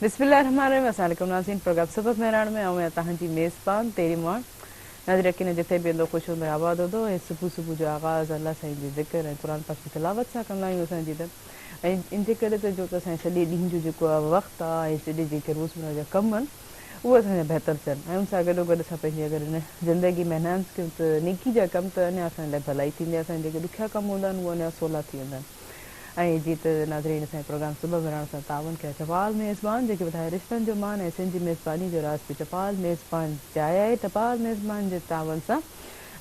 بسم الله الرحمٰن الرحيم السلام عليڪم ناظرين پروگرام سبق مهراڻ ۾ آئون آهيان توهان جي ميزبان تيري ماڻ ناظرين يقينن جٿي به هوندو خوش هوندو ۽ آباد هوندو ۽ صبح صبح جو آغاز الله سائين جي ذڪر ۽ قرآن پاڪ جي تلاوت سان ڪندا آهيون اسان جي ته ۽ ان جي ڪري ته جو ته اسان جي سڄي ڏينهن جو جيڪو آهي وقت آهي ۽ سڄي جيڪي روزمره جا ڪم آهن اهي اسان جا بهتر ٿين ۽ ان سان گڏو گڏ اسان پنهنجي اگر ان زندگي ۾ انهانس ڪيون ته نيڪي جا ڪم ته اڃا اسان لاء ڀلائي ٿيندي اسان جا جيڪي ڏکيا ڪم هوندا آهن اهي اڃا سولا ٿي ويندا آهن. ۽ جيئن ته ناظرين اسان جي پروگرام صبح مهراڻ سان تعاون ڪيو ٽپال ميزبان جيڪي وڌائي رشتن جو مان ۽ سنڌ جي ميزباني جو راز به ٽپال ميزبان جاء آهي ٽپال ميزبان جي تعاون سان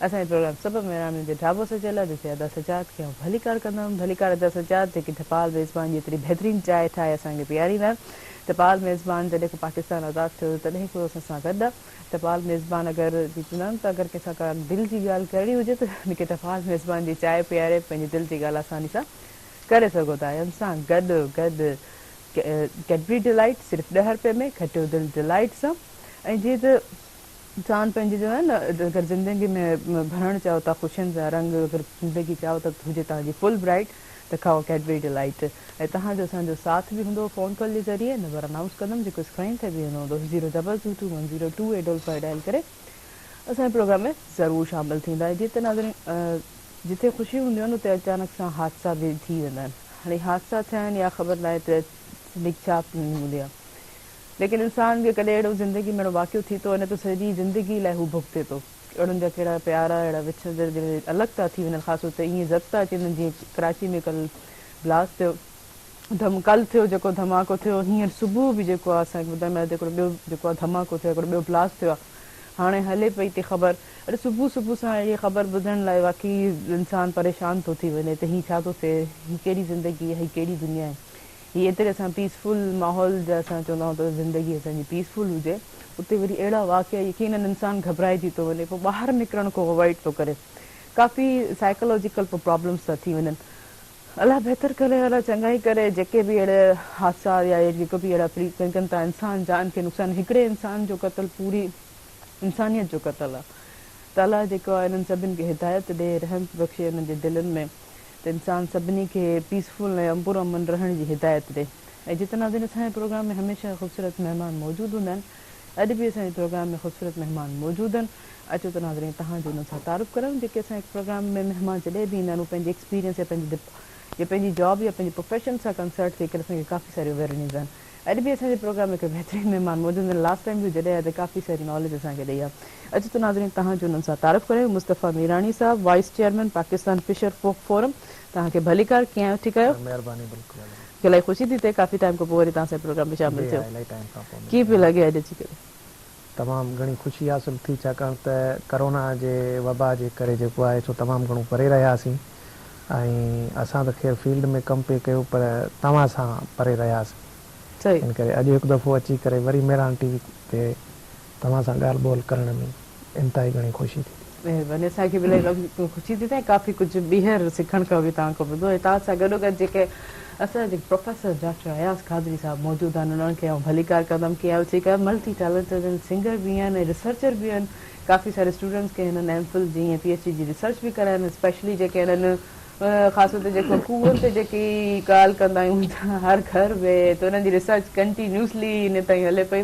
اسان جي پروگرام صبح مهراڻ ۾ جو ڍاٻو سجيل آهي جتي ادا سجاد کي آئون ڀليڪار ڪندم ڀليڪار ادا سجاد جيڪي ٽپال ميزبان جي ايتري بهترين چاء ٺاهي اسان کي پياريندا آهن ٽپال ميزبان جڏهن کان پاڪستان آزاد ٿيو تڏهن کان اسان سان گڏ آهي ٽپال ميزبان اگر جي چوندا آهن ته اگر ڪنهن سان ڪا دل جي ڳالهه ڪرڻي هجي ته ان کي ٽپال ميزبان جي چانهه پياري پنهنجي دل جي ڳالهه آساني سان ڪري سگهو ٿا ۽ ان سان گڏ گڏ ڪيڊبري ڊيلائيٽ صرف ڏهه رپئي ۾ کٽيو دل ڊيلائيٽ سان ۽ جيئن ته انسان پنهنجي چوندا آهن نه اگر زندگي ۾ ڀرڻ چاهيو ٿا خوشين جا رنگ اگر زندگي چاهيو ٿا ته هجي توهان جي فل برائيٽ ته کائو ڪيڊبري ڊيلائيٽ ۽ توهان جو اسان جو ساٿ به هوندو فون ڪال جي ذريعي نمبر انائونس ڪندم جيڪو اسڪرين تي به ايندو هوندو zero double two two one zero two eight double five dial ڪري اسان جي پروگرام ۾ ضرور شامل ٿيندا ۽ جتي ناظرين جتي خوشيون هونديون آهن اتي اچانڪ سان حادثا به ٿي ويندا آهن هاڻي حادثا ٿيا آهن يا خبر ناهي ته نڪ ڇا هوندي آهي ليڪن انسان کي ڪڏهن اهڙو زندگي ۾ اهڙو واقعو ٿي ٿو وڃي ته سڄي زندگي لاء هو ڀڳتي ٿو اهڙن جا ڪهڙا پيارا اهڙا وڇڙندڙ جڏهن الڳ ٿا ٿي وڃن خاص طور تي ائين زد ٿا اچي وڃن جيئن ڪراچي ۾ ڪل بلاسٽ ٿيو ڌم ڪل ٿيو جيڪو ڌماڪو ٿيو هينئر صبح به جيڪو آهي اسان کي ٻڌڻ ۾ آيو ته هڪڙو ٻيو جيڪو آهي ڌماڪو ٿيو هڪڙو ٻيو بلاسٽ ٿيو آهي هاڻي هلي پئي ٿي خبر اڙي صبح صبح سان اهڙي خبر ٻڌڻ لاء واقعي انسان پريشان ٿو ٿي وڃي ته هي ڇا ٿو ٿئي هي ڪهڙي زندگي آهي هي ڪهڙي دنيا آهي هي ايتري اسان پيس فل ماحول جا اسان چوندا آهيون ته زندگي اسان جي پيس فل هجي اتي وري اهڙا واقعا يقينن انسان گهٻرائجي ٿو وڃي پوء ٻاهر نڪرڻ کان اوائڊ ٿو ڪري ڪافي سائيڪالاجيڪل پوء پرابلمس ٿا ٿي وڃن الله بهتر ڪري الله چڱائي ڪري جيڪي به اهڙي حادثا يا جيڪو به اهڙا فري ڪن ٿا انسان جان کي نقصان هڪڙي انسان جو قتل پوري انسانيت جو قتل آهي ته الله جيڪو آهي انهن سڀن کي هدايت ڏي رحم بخشي انهن جي دلين ۾ ته انسان سڀني کي پيس فل ۽ پر امن رهڻ جي هدايت ڏي ۽ جتي ناظرين اسان جي پروگرام ۾ هميشه خوبصورت مهمان موجود هوندا آهن اڄ به اسان جي پروگرام ۾ خوبصورت مهمان موجود آهن اچو ته ناظرين توهان جو انهن سان تعارف ڪرايون جيڪي اسان جي پروگرام ۾ مهمان جڏهن به ايندا آهن هو پنهنجي ايڪسپيرينس يا پنهنجي يا پنهنجي جاب يا پنهنجي پروفيشن سان ڪنسرٽ ٿي ڪري اسان کي ڪافي ساري اويئر ڏيندا آهن اڄ به اسان جي پروگرام ۾ هڪ بهترين مهمان موجود آهن لاسٽ ٽائيم به جڏهن آيا ته ڪافي ساري ناليج اسان کي ڏئي ويا اچو ته ناظرين توهان جو انهن سان تعارف ڪرايون مصطفيٰ ميراڻي صاحب vice chairman Pakistan fisher folk forum توهان کي ڀليڪار ڪيئن آهيو ٺيڪ آهيو مهرباني بلڪل مون کي الاهي خوشي ٿي ٿئي ڪافي ٽائيم کان پوء وري توهان سان پروگرام ۾ شامل جي ٿيو ها الاهي ٽائيم کان پوء ڪيئن مليا پيو لڳي اڄ اچي ڪري. تمام گهڻي خوشي حاصل ٿي ڇاڪاڻ ته ڪرونا جي وبا جي ڪري جيڪو آهي سو تمام گهڻو پري رهياسين ۽ اسان ته خير فيلڊ ۾ ڪم پئي ڪيو پر توهان سان پري رهياسين صحيح. ان ڪري اڄ هڪ دفعو اچي ڪري وري مهراڻ ٽي وي تي توهان سان ڳالهه ٻولهه ڪرڻ ۾ انتهائي گهڻي خوشي ٿي ٿئي. مهرباني اسان کي به الاهي خوشي ٿي ٿئي ڪافي ڪجهه ٻيهر سکڻ کان به توهان کان ملندو ۽ توهان سان گڏوگڏ جيڪي اسان جا پروفيسر ڊاڪٽر اياز قادري صاحب موجود آهن انهن کي آئون ڀليڪار ڪندم ڪي آئون ٺيڪ آهي ملٽي ٽيلنٽيڊ آهن سنگر به آهن ۽ ريسرچر به آهن ڪافي ساري اسٽوڊنٽس کي هنن ايم فل جي ۽ پي ايڇ ڊي جي ريسرچ به ڪرائي آهن اسپيشلي جيڪي هنن خاص طور تي جيڪو کوهن تي جيڪي ڳالهه ڪندا آهيون ته هر گهر ۾ ته انهن جي ريسرچ ڪنٽينيوسلي هن تائين هلي پئي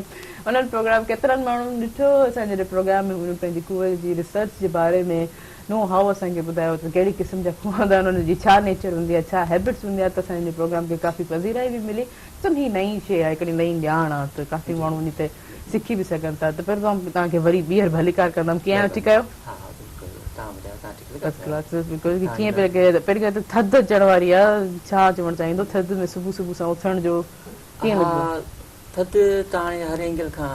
انهن پروگرام ڪيترن ماڻهن ڏٺو اسان جي پروگرام ۾ هنن پنهنجي کوهه جي ريسرچ جي باري ۾ نو هائو اسان کي ٻڌايو ته ڪهڙي قسم جا کوهه هوندا آهن انهن جي ڇا نيچر هوندي آهي ڇا هيبٽس هوندي آهي ته اسان جي پروگرام کي ڪافي پذيرائي به ملي ته هي نئين شيء آهي هڪڙي نئين ڄاڻ آهي ته ڪافي ماڻهو ان تي سکي به سگهن ٿا ته پهريون آئون توهان کي وري ٻيهر ڀليڪار ڪندم ڪيئن آهيو ٺيڪ آهيو؟ ها ها بلڪل توهان ٻڌايو توهان ٺيڪ لڳا فرسٽ ڪلاس بلڪل ڪيئن پيو لڳي پهرين ڳالهه ته ٿڌ اچڻ واري آهي ڇا چوڻ چاهيندو ٿڌ ۾ صبح صبح سان اٿڻ جو ڪيئن ها لڳو؟ ٿڌ ته هاڻي هر اينگل کان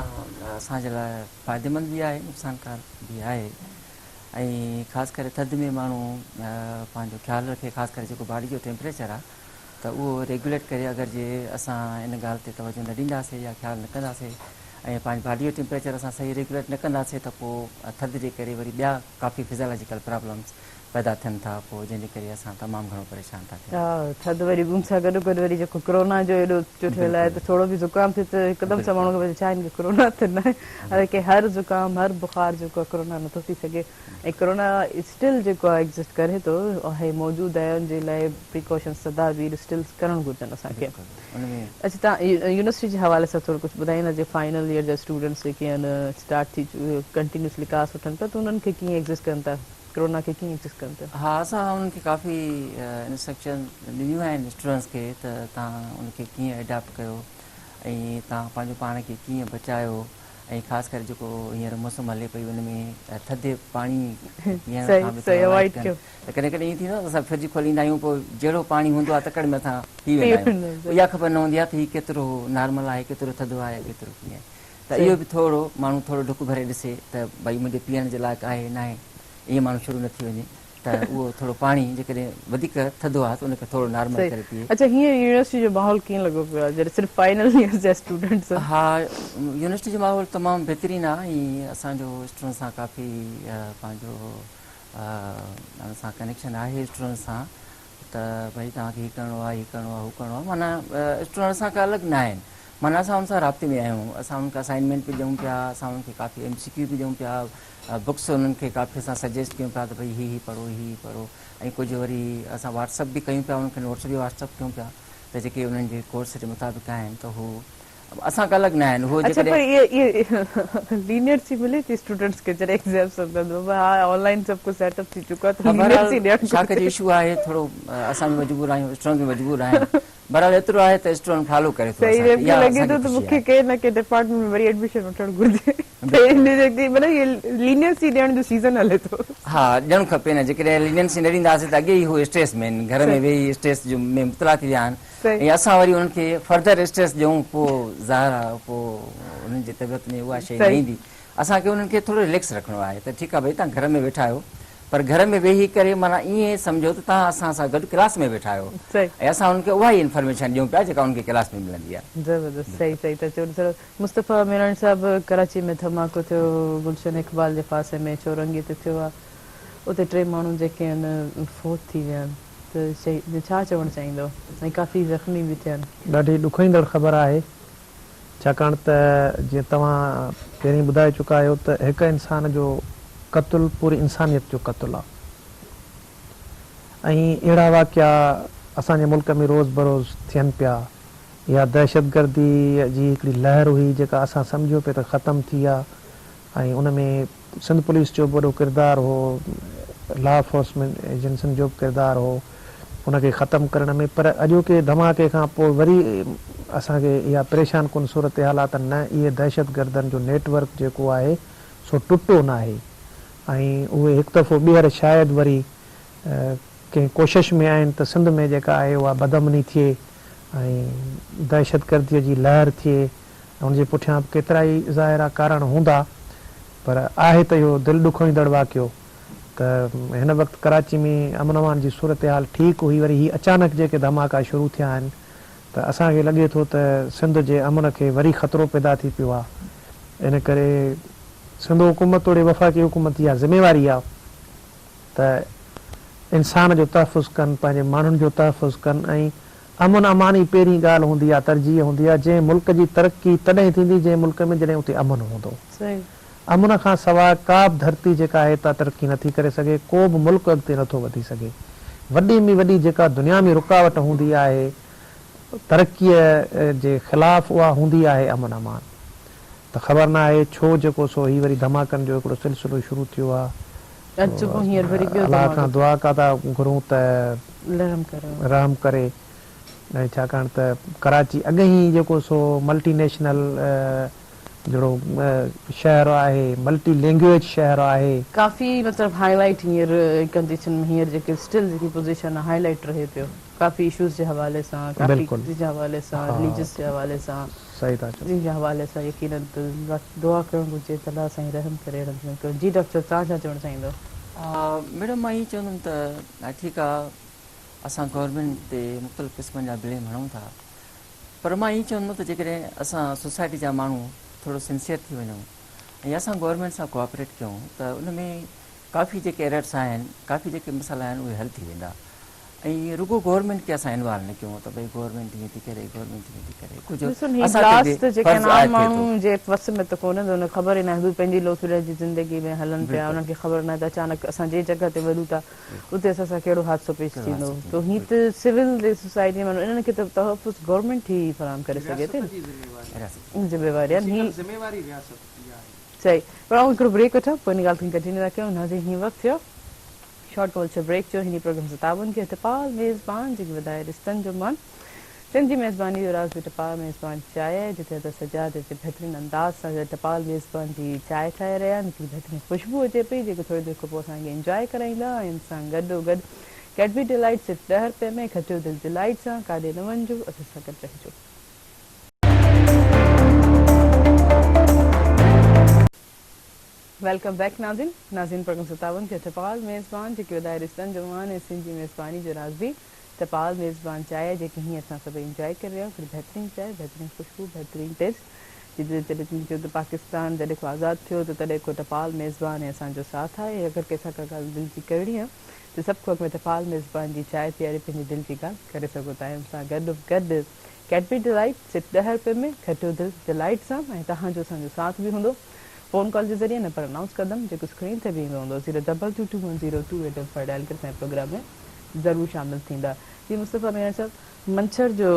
اسان جي لاء فائديمند به آهي نقصانڪار به آهي ۽ خاص ڪري ٿڌ ۾ ماڻهو پنهنجو خيال رکي خاص ڪري جيڪو باڊي جو ٽيمپريچر آهي ته اهو ريگيوليٽ ڪري اگر جي اسان ان ڳالهه تي توجه نه ڏينداسي يا خيال نه ڪنداسي ۽ پنهنجي باڊي جو ٽيمپريچر اسان صحيح ريگيوليٽ نه ڪنداسي ته پوء ٿڌ جي ڪري وري ٻيا ڪافي فزيالاجيڪل پرابلمس پيدا ٿين ٿا پوء جنهن جي ڪري اسان تمام گهڻو پريشان ٿا ٿيون. ها ٿڌ وري ان سان گڏو گڏ وري جيڪو ڪرونا جو ايڏو چٺيل آهي ته ٿورو به زڪام ٿئي ته هڪدم سان ماڻهو کي پئي ڇا هن کي ڪرونا ته ناهي حالانڪه هر زڪام هر بخار جيڪو آهي ڪرونا نٿو ٿي سگهي ۽ ڪرونا اسٽل جيڪو آهي ايگزسٽ ڪري ٿو آهي موجود آهي ان جي لاء پريڪاشنس تدابير اسٽل ڪرڻ گهرجن اسان کي. اڇا توهان يونيورسٽي جي حوالي سان ٿورو ڪجهه ٻڌائيندا جي فائنل ايئر جا اسٽوڊنٽس جيڪي آهن اسٽارٽ ٿي ڪنٽينيوسلي ڪلاس وٺن پيا ته انهن کي ڪيئن ايگزسٽ ڪن ٿا ڪرونا کي ڪيئن ايگزسٽ ڪن ٿا. ها اسان انهن کي ڪافي انسٽرڪشن ڏنيون آهن اسٽوڊنٽس کي ته توهان ان کي ڪيئن اڊاپٽ ڪيو ۽ توهان پنهنجو پاڻ کي ڪيئن بچايو ۽ خاص ڪري جيڪو هينئر موسم هلي پئي ان ۾ ٿڌي پاڻي پيئڻ کان به ٿورو اوائڊ ڪن ته ڪڏهن ڪڏهن ائين ٿيندو آهي ته اسان فرج کوليندا آهيون پوء جهڙو پاڻي هوندو آهي تڪڙ ۾ اسان پي ويندا آهيون پوء اها خبر نه هوندي آهي ته هي ڪيترو نارمل آهي ڪيترو ٿڌو آهي ڪيترو ڪيئن آهي ته اهو به ٿورو ماڻهو ٿورو ڍڪ ڀري ڏسي ته ڀئي منهنجي پيئڻ جي لائق آهي ناهي ائين ماڻهو شروع نه ٿي وڃي ته اهو ٿورو پاڻي جيڪڏهن وڌيڪ ٿڌو آهي ته ان کي ٿورو نارمل ڪري پيئي. اڇا هينئر يونيورسٽي جو ماحول ڪيئن لڳو پيو آهي جڏهن صرف فائنل ايئر جا اسٽوڊنٽس آهن. ها يونيورسٽي جو ماحول تمام بهترين آهي ۽ اسان جو اسٽوڊنٽس سان ڪافي پنهنجو ان سان ڪنيڪشن آهي اسٽوڊنٽس سان ته ڀئي توهان کي هي ڪرڻو آهي هي ڪرڻو آهي هو ڪرڻو آهي معنيٰ اسٽوڊنٽ اسان کان الڳ نه آهن معنيٰ اسان ان سان رابطي ۾ آهيون اسان انهن کي اسائنمينٽ به ڏيون پيا اسان انهن کي ڪافي ايم سي ڪيو به ڏيون پيا بڪس انهن کي ڪافي اسان سجيسٽ ڪيون پيا ته ڀئي هي هي پڙهو هي هي پڙهو ۽ ڪجهه وري اسان واٽس اپ به ڪيون پيا انهن کي نوٽس به واٽس اپ ڪيون پيا ته جيڪي انهن جي ڪورس جي مطابق آهن ته هو اسان کان الڳ نه آهن هو اڇا پر اهي اهي لينيئنسي ملي ٿي اسٽوڊنٽس کي جڏهن ايگزامس هوندا آهن ها آن لائن سڀ ڪجهه سيٽ اپ ٿي چڪو آهي ته لينيئنسي ڏيڻ گهرجي. شاخ جو اشو آهي ٿورو اسان به مجبور آهيون اسٽوڊنٽس به مجبور آهن بهرحال ايترو آهي ته اسٽوڊنٽ فالو ڪري ٿو صحيح اسان کي مونکي اها لڳي اسان ٿو کي ته خوشي مونکي آهي. ڪنهن نه ڪنهن ڊپارٽمينٽ ۾ وري ايڊميشن وٺڻ گهرجي ته ان جي معنيٰ هي لينيئنسي ڏيڻ جو سيزن هلي ٿو. ها ڏيڻ کپي نه جيڪڏهن لينيئنسي نه ڏينداسين ته اڳي ئي هو اسٽريس ۾ آهن گهر ۾ ويهي اسٽريس جو ۾ مبتلا ٿي ويا آهن ۽ اسان وري انهن کي فردر اسٽريس ڏيون پوء ظاهر آهي پوء انهن جي طبيعت ۾ اها شيء نه ايندي اسان کي انهن کي ٿورو رليڪس رکڻو آهي ته ٺيڪ آهي ڀئي توهان گهر ۾ ويٺا آهيو پر گهر ۾ ويهي ڪري معنيٰ ائين سمجهو ته توهان اسان سان گڏ ڪلاس ۾ ويٺا آهيو ۽ اسان انهن کي اها ئي انفارميشن ڏيون پيا جيڪا انهن کي ڪلاس ۾ ملندي آهي. زبردست صحيح صحيح ٿا چئو ڏسو مصطفيٰ ميراڻي صاحب ڪراچي ۾ ڌماڪو ٿيو گلشن اقبال جي پاسي ۾ چورنگي تي ٿيو آهي اتي ٽي ماڻهو جيڪي آهن فوت ٿي ويا آهن ته ڇا چوڻ چاهيندو ۽ ڪافي زخمي به ٿيا آهن. ڏاڍي ڏکوئيندڙ خبر آهي ڇاڪاڻ ته جيئن توهان پهرين ٻڌائي چڪا آهيو ته هڪ انسان جو قتل پوري انسانيت جو قتل آهي ۽ اهڙا واقعا اسان جي ملڪ ۾ روز بروز ٿين پيا. اها دهشتگردي جي هڪڙي لهر هئي جيڪا اسان سمجهيو پئي ته ختم ٿي آ ۽ ان ۾ سنڌ پوليس جو به وڏو ڪردار هو، لا انفورسمينٽ ايجنسين جو به ڪردار هو ان کي ختم ڪرڻ ۾ پر اڄوڪي ڌماڪي کان پوء وري اسان کي اها پريشان ڪن صورتحال آ ته نه اهي دهشتگردن جو نيٽ ورڪ جيڪو آهي سو ٽٽو ناهي ۽ اهي هڪ دفعو ٻيهر شايد وري ڪنهن ڪوشش ۾ آهن ته سنڌ ۾ جيڪا آهي اها بدامني ٿئي ۽ دهشتگرديء جي لهر ٿئي ۽ ان جي پٺيان به ڪيترائي ظاهر آ ڪارڻ هوندا پر آهي ته اهو دل ڏکوئيندڙ واقعو ته هن وقت ڪراچي ۾ امن امان جي صورتحال ٺيڪ هئي وري هي اچانڪ جيڪي ڌماڪا شروع ٿيا آهن ته اسان کي لڳي ٿو ته سنڌ جي امن کي وري خطرو پيدا ٿي پيو آ ان ڪري سنڌ حڪومت توڙي وفاقي حڪومت جي اها ذميواري آ ته انسان جو تحفظ ڪن، پنهنجي ماڻهن جو تحفظ ڪن ۽ امن امان ئي پهرين ڳالهه هوندي آهي، ترجيح هوندي آهي، جنهن ملڪ جي ترقي تڏهن ٿيندي جنهن ملڪ ۾ جڏهن اتي امن هوندو. امن کان سواء ڪا به ڌرتي جيڪا آهي تا ترقي نٿي ڪري سگهي، ڪو به ملڪ اڳتي نٿو وڌي سگهي. وڏي ۾ وڏي جيڪا دنيا ۾ رڪاوٽ هوندي آهي ترقيء جي خلاف اها هوندي آهي امن امان. ته خبر نه آهي ڇو جيڪو سو هي وري ڌماڪن جو هڪڙو سلسلو شروع ٿيو آ. اڄ صبح هينئر وري ٻيو الله ڌماڪو کان ٿيو. دعا ڪا ٿا گهرون ته رحم ڪري. رحم ڪري ۽ ڇاڪاڻ ته ڪراچي اڳ ئي جيڪو سو ملٽي نيشنل جهڙو شهر آهي ملٽي لينگويج شهر آهي. ڪافي مطلب هائي لائيٽ هينئر ڪنڊيشن ۾ هينئر جيڪي اسٽل جيڪي پوزيشن آ هائي لائيٽ رهي پيو ڪافي اشوز جي حوالي سان ڪافي بلڪل جي حوالي سان ها رليجس جي حوالي سان. صحيح ٿا چئو. جي حوالي سان يقينن دعا ڪرڻ گهرجي ته الله سائين رحم ڪري اهڙن ٿيندڙ کي. جي ڊاڪٽر صاحب توهان ڇا چوڻ چاهيندو. ميڊم مان ائين چوندم ته ٺيڪ آ اسان گورنمينٽ تي مختلف قسمن جا بليم هڻون ٿا پر مان ائين چوندم ته جيڪڏهن اسان سوسائٽي جا ماڻهو ٿورو سنسيئر ٿي وڃون ۽ اسان گورنمينٽ سان ڪوآپريٽ ڪيون ته ان ۾ ڪافي جيڪي ايررس آهن ڪافي جيڪي مسئلا آهن اهي حل ٿي ويندا ۽ رڳو گورنمينٽ کي اسان انوالو نه ڪيون ته ڀئي گورنمينٽ ائين ٿي ڪري گورنمينٽ ائين ٿي ڪري ڪجهه ڏسو هي اسان تي بلاسٽ به جيڪي فرض عام عائد ٿئي ٿو. ماڻهو جي وس ۾ ته ڪونهن ته انهن کي خبر ئي ناهي هو پنهنجي لوسڙيل جي زندگي ۾ هلن پيا بلڪل انهن کي خبر ناهي ته اچانڪ اسان جنهن جڳهه تي وڃون ٿا اتي اسان سان ڪهڙو حادثو پيش ڪهڙو ٿيندو حادثو ته ٿيندو هي بلڪل ته سول سوسائٽي ماڻهو انهن کي ته تحفظ گورنمينٽ ئي فراهم ڪري سگهي ٿي رياست جي ذميواري رياست جي ذميواري آهي هي بيسيڪل ذميواري رياست جي آهي. صحيح پر آئون هڪڙو بريڪ وٺان پوء ان ڳالهه کي ڪنٽينيو ٿا ڪيون ناظرين هي وقت ٿيو شارٽ ڪلچر بريڪ جو هن پروگرام سان تعاون ڪيو ٽپال ميزبان جيڪي وڌائي رشتن جو مان سنڌ جي ميزباني جو راز به ٽپال ميزبان چانهه آهي جتي ادا سجاد اچي بهترين انداز سان ٽپال ميزبان جي چانهه ٺاهي رهيا آهن هڪڙي بهترين خوشبو اچي پئي جيڪو ٿوري دير کان پوء اسان کي انجواء ڪرائيندا ۽ ان سان گڏو گڏ ڪيڊبري ڊيلائيٽ صرف ڏهه رپئي ۾ کٽيو دل ڊيلائيٽ سان ڪاڏي نه وڃجو اسان سان گڏ رهجو. Welcome back ناظرين ناظرين پروگرام ستاون ٿيو ٽپال ميزبان جيڪي وڌائي رشتن جو مان ۽ سنڌ جي ميزباني جو راز به ٽپال ميزبان چانهه جيڪي هينئر اسان سڀئي انجواء ڪري رهيا آهيون هڪڙي بهترين چانهه بهترين خوشبو بهترين ٽيسٽ جتي جڏهن چيو ته پاڪستان جڏهن کان آزاد ٿيو ته تڏهن کان ٽپال ميزبان ۽ اسان جو ساٿ آهي اگر ڪنهن سان ڪا ڳالهه دل جي ڪرڻي آهي ته سڀ کان اڳ ۾ ٽپال ميزبان جي چانهه پياري پنهنجي دل جي ڳالهه ڪري سگهو ٿا ۽ ان سان گڏ گڏ ڪيڊبري ڊيلائيٽ صرف ڏهه رپين ۾ کٽيو دل ڊيلائيٽ سان ۽ توهان جو اسان جو ساٿ به هوندو فون ڪال جي ذريعي نمبر انائونس ڪندم جيڪو اسڪرين تي به ايندو هوندو zero double two two one zero two eight double five dial ڪري اسان جي پروگرام ۾ ضرور شامل ٿيندا جي مصطفيٰ ميمڻ صاحب منڇر جو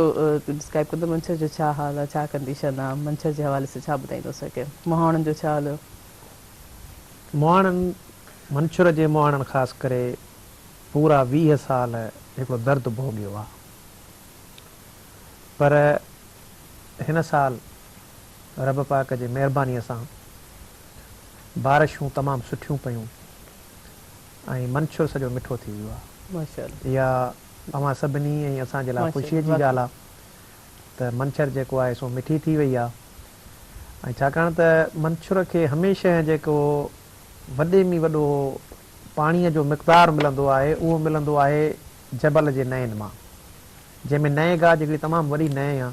ڊسڪرائب ڪندو منڇر جو ڇا حال آ ڇا ڪنڊيشن آ منڇر جي حوالي سان ڇا ٻڌائيندو اسان کي مهاڻن جو ڇا حال آ. مهاڻن منڇر جي مهاڻن خاص ڪري پورا 20 سال هڪڙو درد ڀوڳيو آ. پر هن سال رب پاڪ جي مهربانيء سان بارشون تمام سٺيون پيون ۽ منڇر سڄو مٺو ٿي ويو آهي. اها اوهان سڀني ۽ اسان جي لاء خوشيء جي ڳالهه آهي ته منڇر جيڪو آهي سو مٺي ٿي وئي آهي ۽ ڇاڪاڻ ته منڇر کي هميشه جيڪو وڏي ۾ وڏو پاڻيء جو مقدار ملندو آهي اهو ملندو آهي جبل جي نئين مان، جنهن ۾ نئين گاج هڪڙي تمام وڏي نئين آ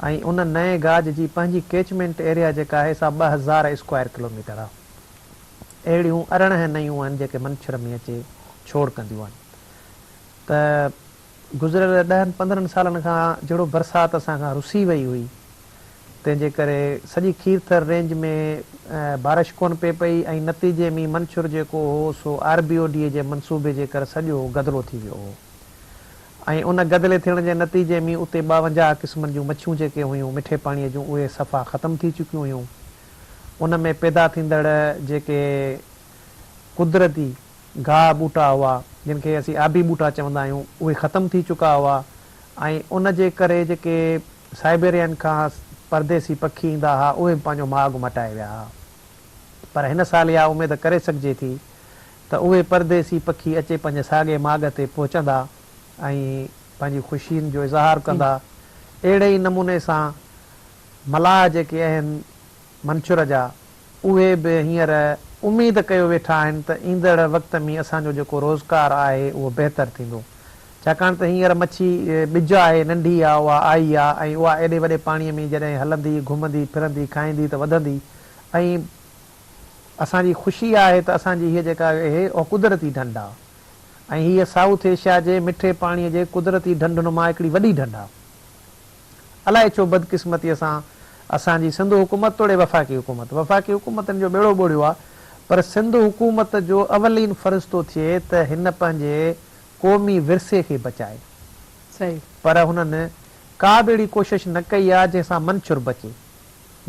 ۽ ان نئين گاج جي پنهنجي ڪيچمينٽ ايريا جيڪا آهي سا 2000 اسڪوائر ڪلوميٽر آ. اهڙيون 18 نئيون آهن جيڪي منڇر ۾ اچي ڇوڙ ڪنديون آهن ته گذريل ڏهن پندرهن سالن کان جهڙو برسات اسان کان رسي وئي هئي تنهن جي ڪري سڄي کيرٿر رينج ۾ بارش ڪونه پئي پئي ۽ نتيجي ۾ منڇر جيڪو هو سو آر بي او ڊي جي منصوبي جي ڪر سڄو گدلو ٿي ويو هو ۽ ان گدلي ٿيڻ جي نتيجي ۾ اتي 52 قسمن جون مڇيون جيڪي هيون مٺي پاڻي جون اهي صفا ختم ٿي چڪيون هيون ان ۾ پيدا ٿيندڙ جيڪي قدرتي گاهه ٻوٽا هئا جن کي اسين آبي ٻوٽا چوندا آهيون اهي ختم ٿي چڪا هئا ۽ ان جي ڪري جيڪي سائبيرين کان پرديسي پکي ايندا ها اهي به پنهنجو ماڳ مٽائي ويا ها پر هن سال اها اميد ڪري سگهجي ٿي ته اهي پرديسي پکي اچي پنهنجي ساڳئي ماڳ تي پهچندا ۽ پنهنجي خوشين جو اظهار ڪندا اهڙي ئي نموني سان ملاح جيڪي آهن منڇر جا اهي به هينئر اميد ڪيو ويٺا آهن ته ايندڙ وقت ۾ اسان جو جيڪو روزگار آهي اهو بهتر ٿيندو ڇاڪاڻ ته هينئر مڇي ٻج آهي ننڍي آ اها آئي آ ۽ اها ايڏي وڏي پاڻي ۾ جڏهن هلندي گهمندي ڦرندي کائيندي ته وڌندي ۽ اسان جي خوشي آهي ته اسان جي هيء جيڪا اهي اها قدرتي ڍنڍ آ ۽ هيء سائوٿ ايشيا جي مٺي پاڻي جي قدرتي ڍنڍن مان هڪڙي وڏي ڍنڍ آ. الائي ڇو بدقسمتيء سان اسان جي سنڌ حڪومت توڙي وفاقي حڪومت، وفاقي حڪومت ان جو ٻيڙو ٻوڙيو آ پر سنڌ حڪومت جو اولين فرض ٿو ٿئي ته هن پنهنجي قومي ورثي کي بچائي. پر هنن ڪا به اهڙي ڪوشش نه ڪئي آ جنهن سان منڇر بچي،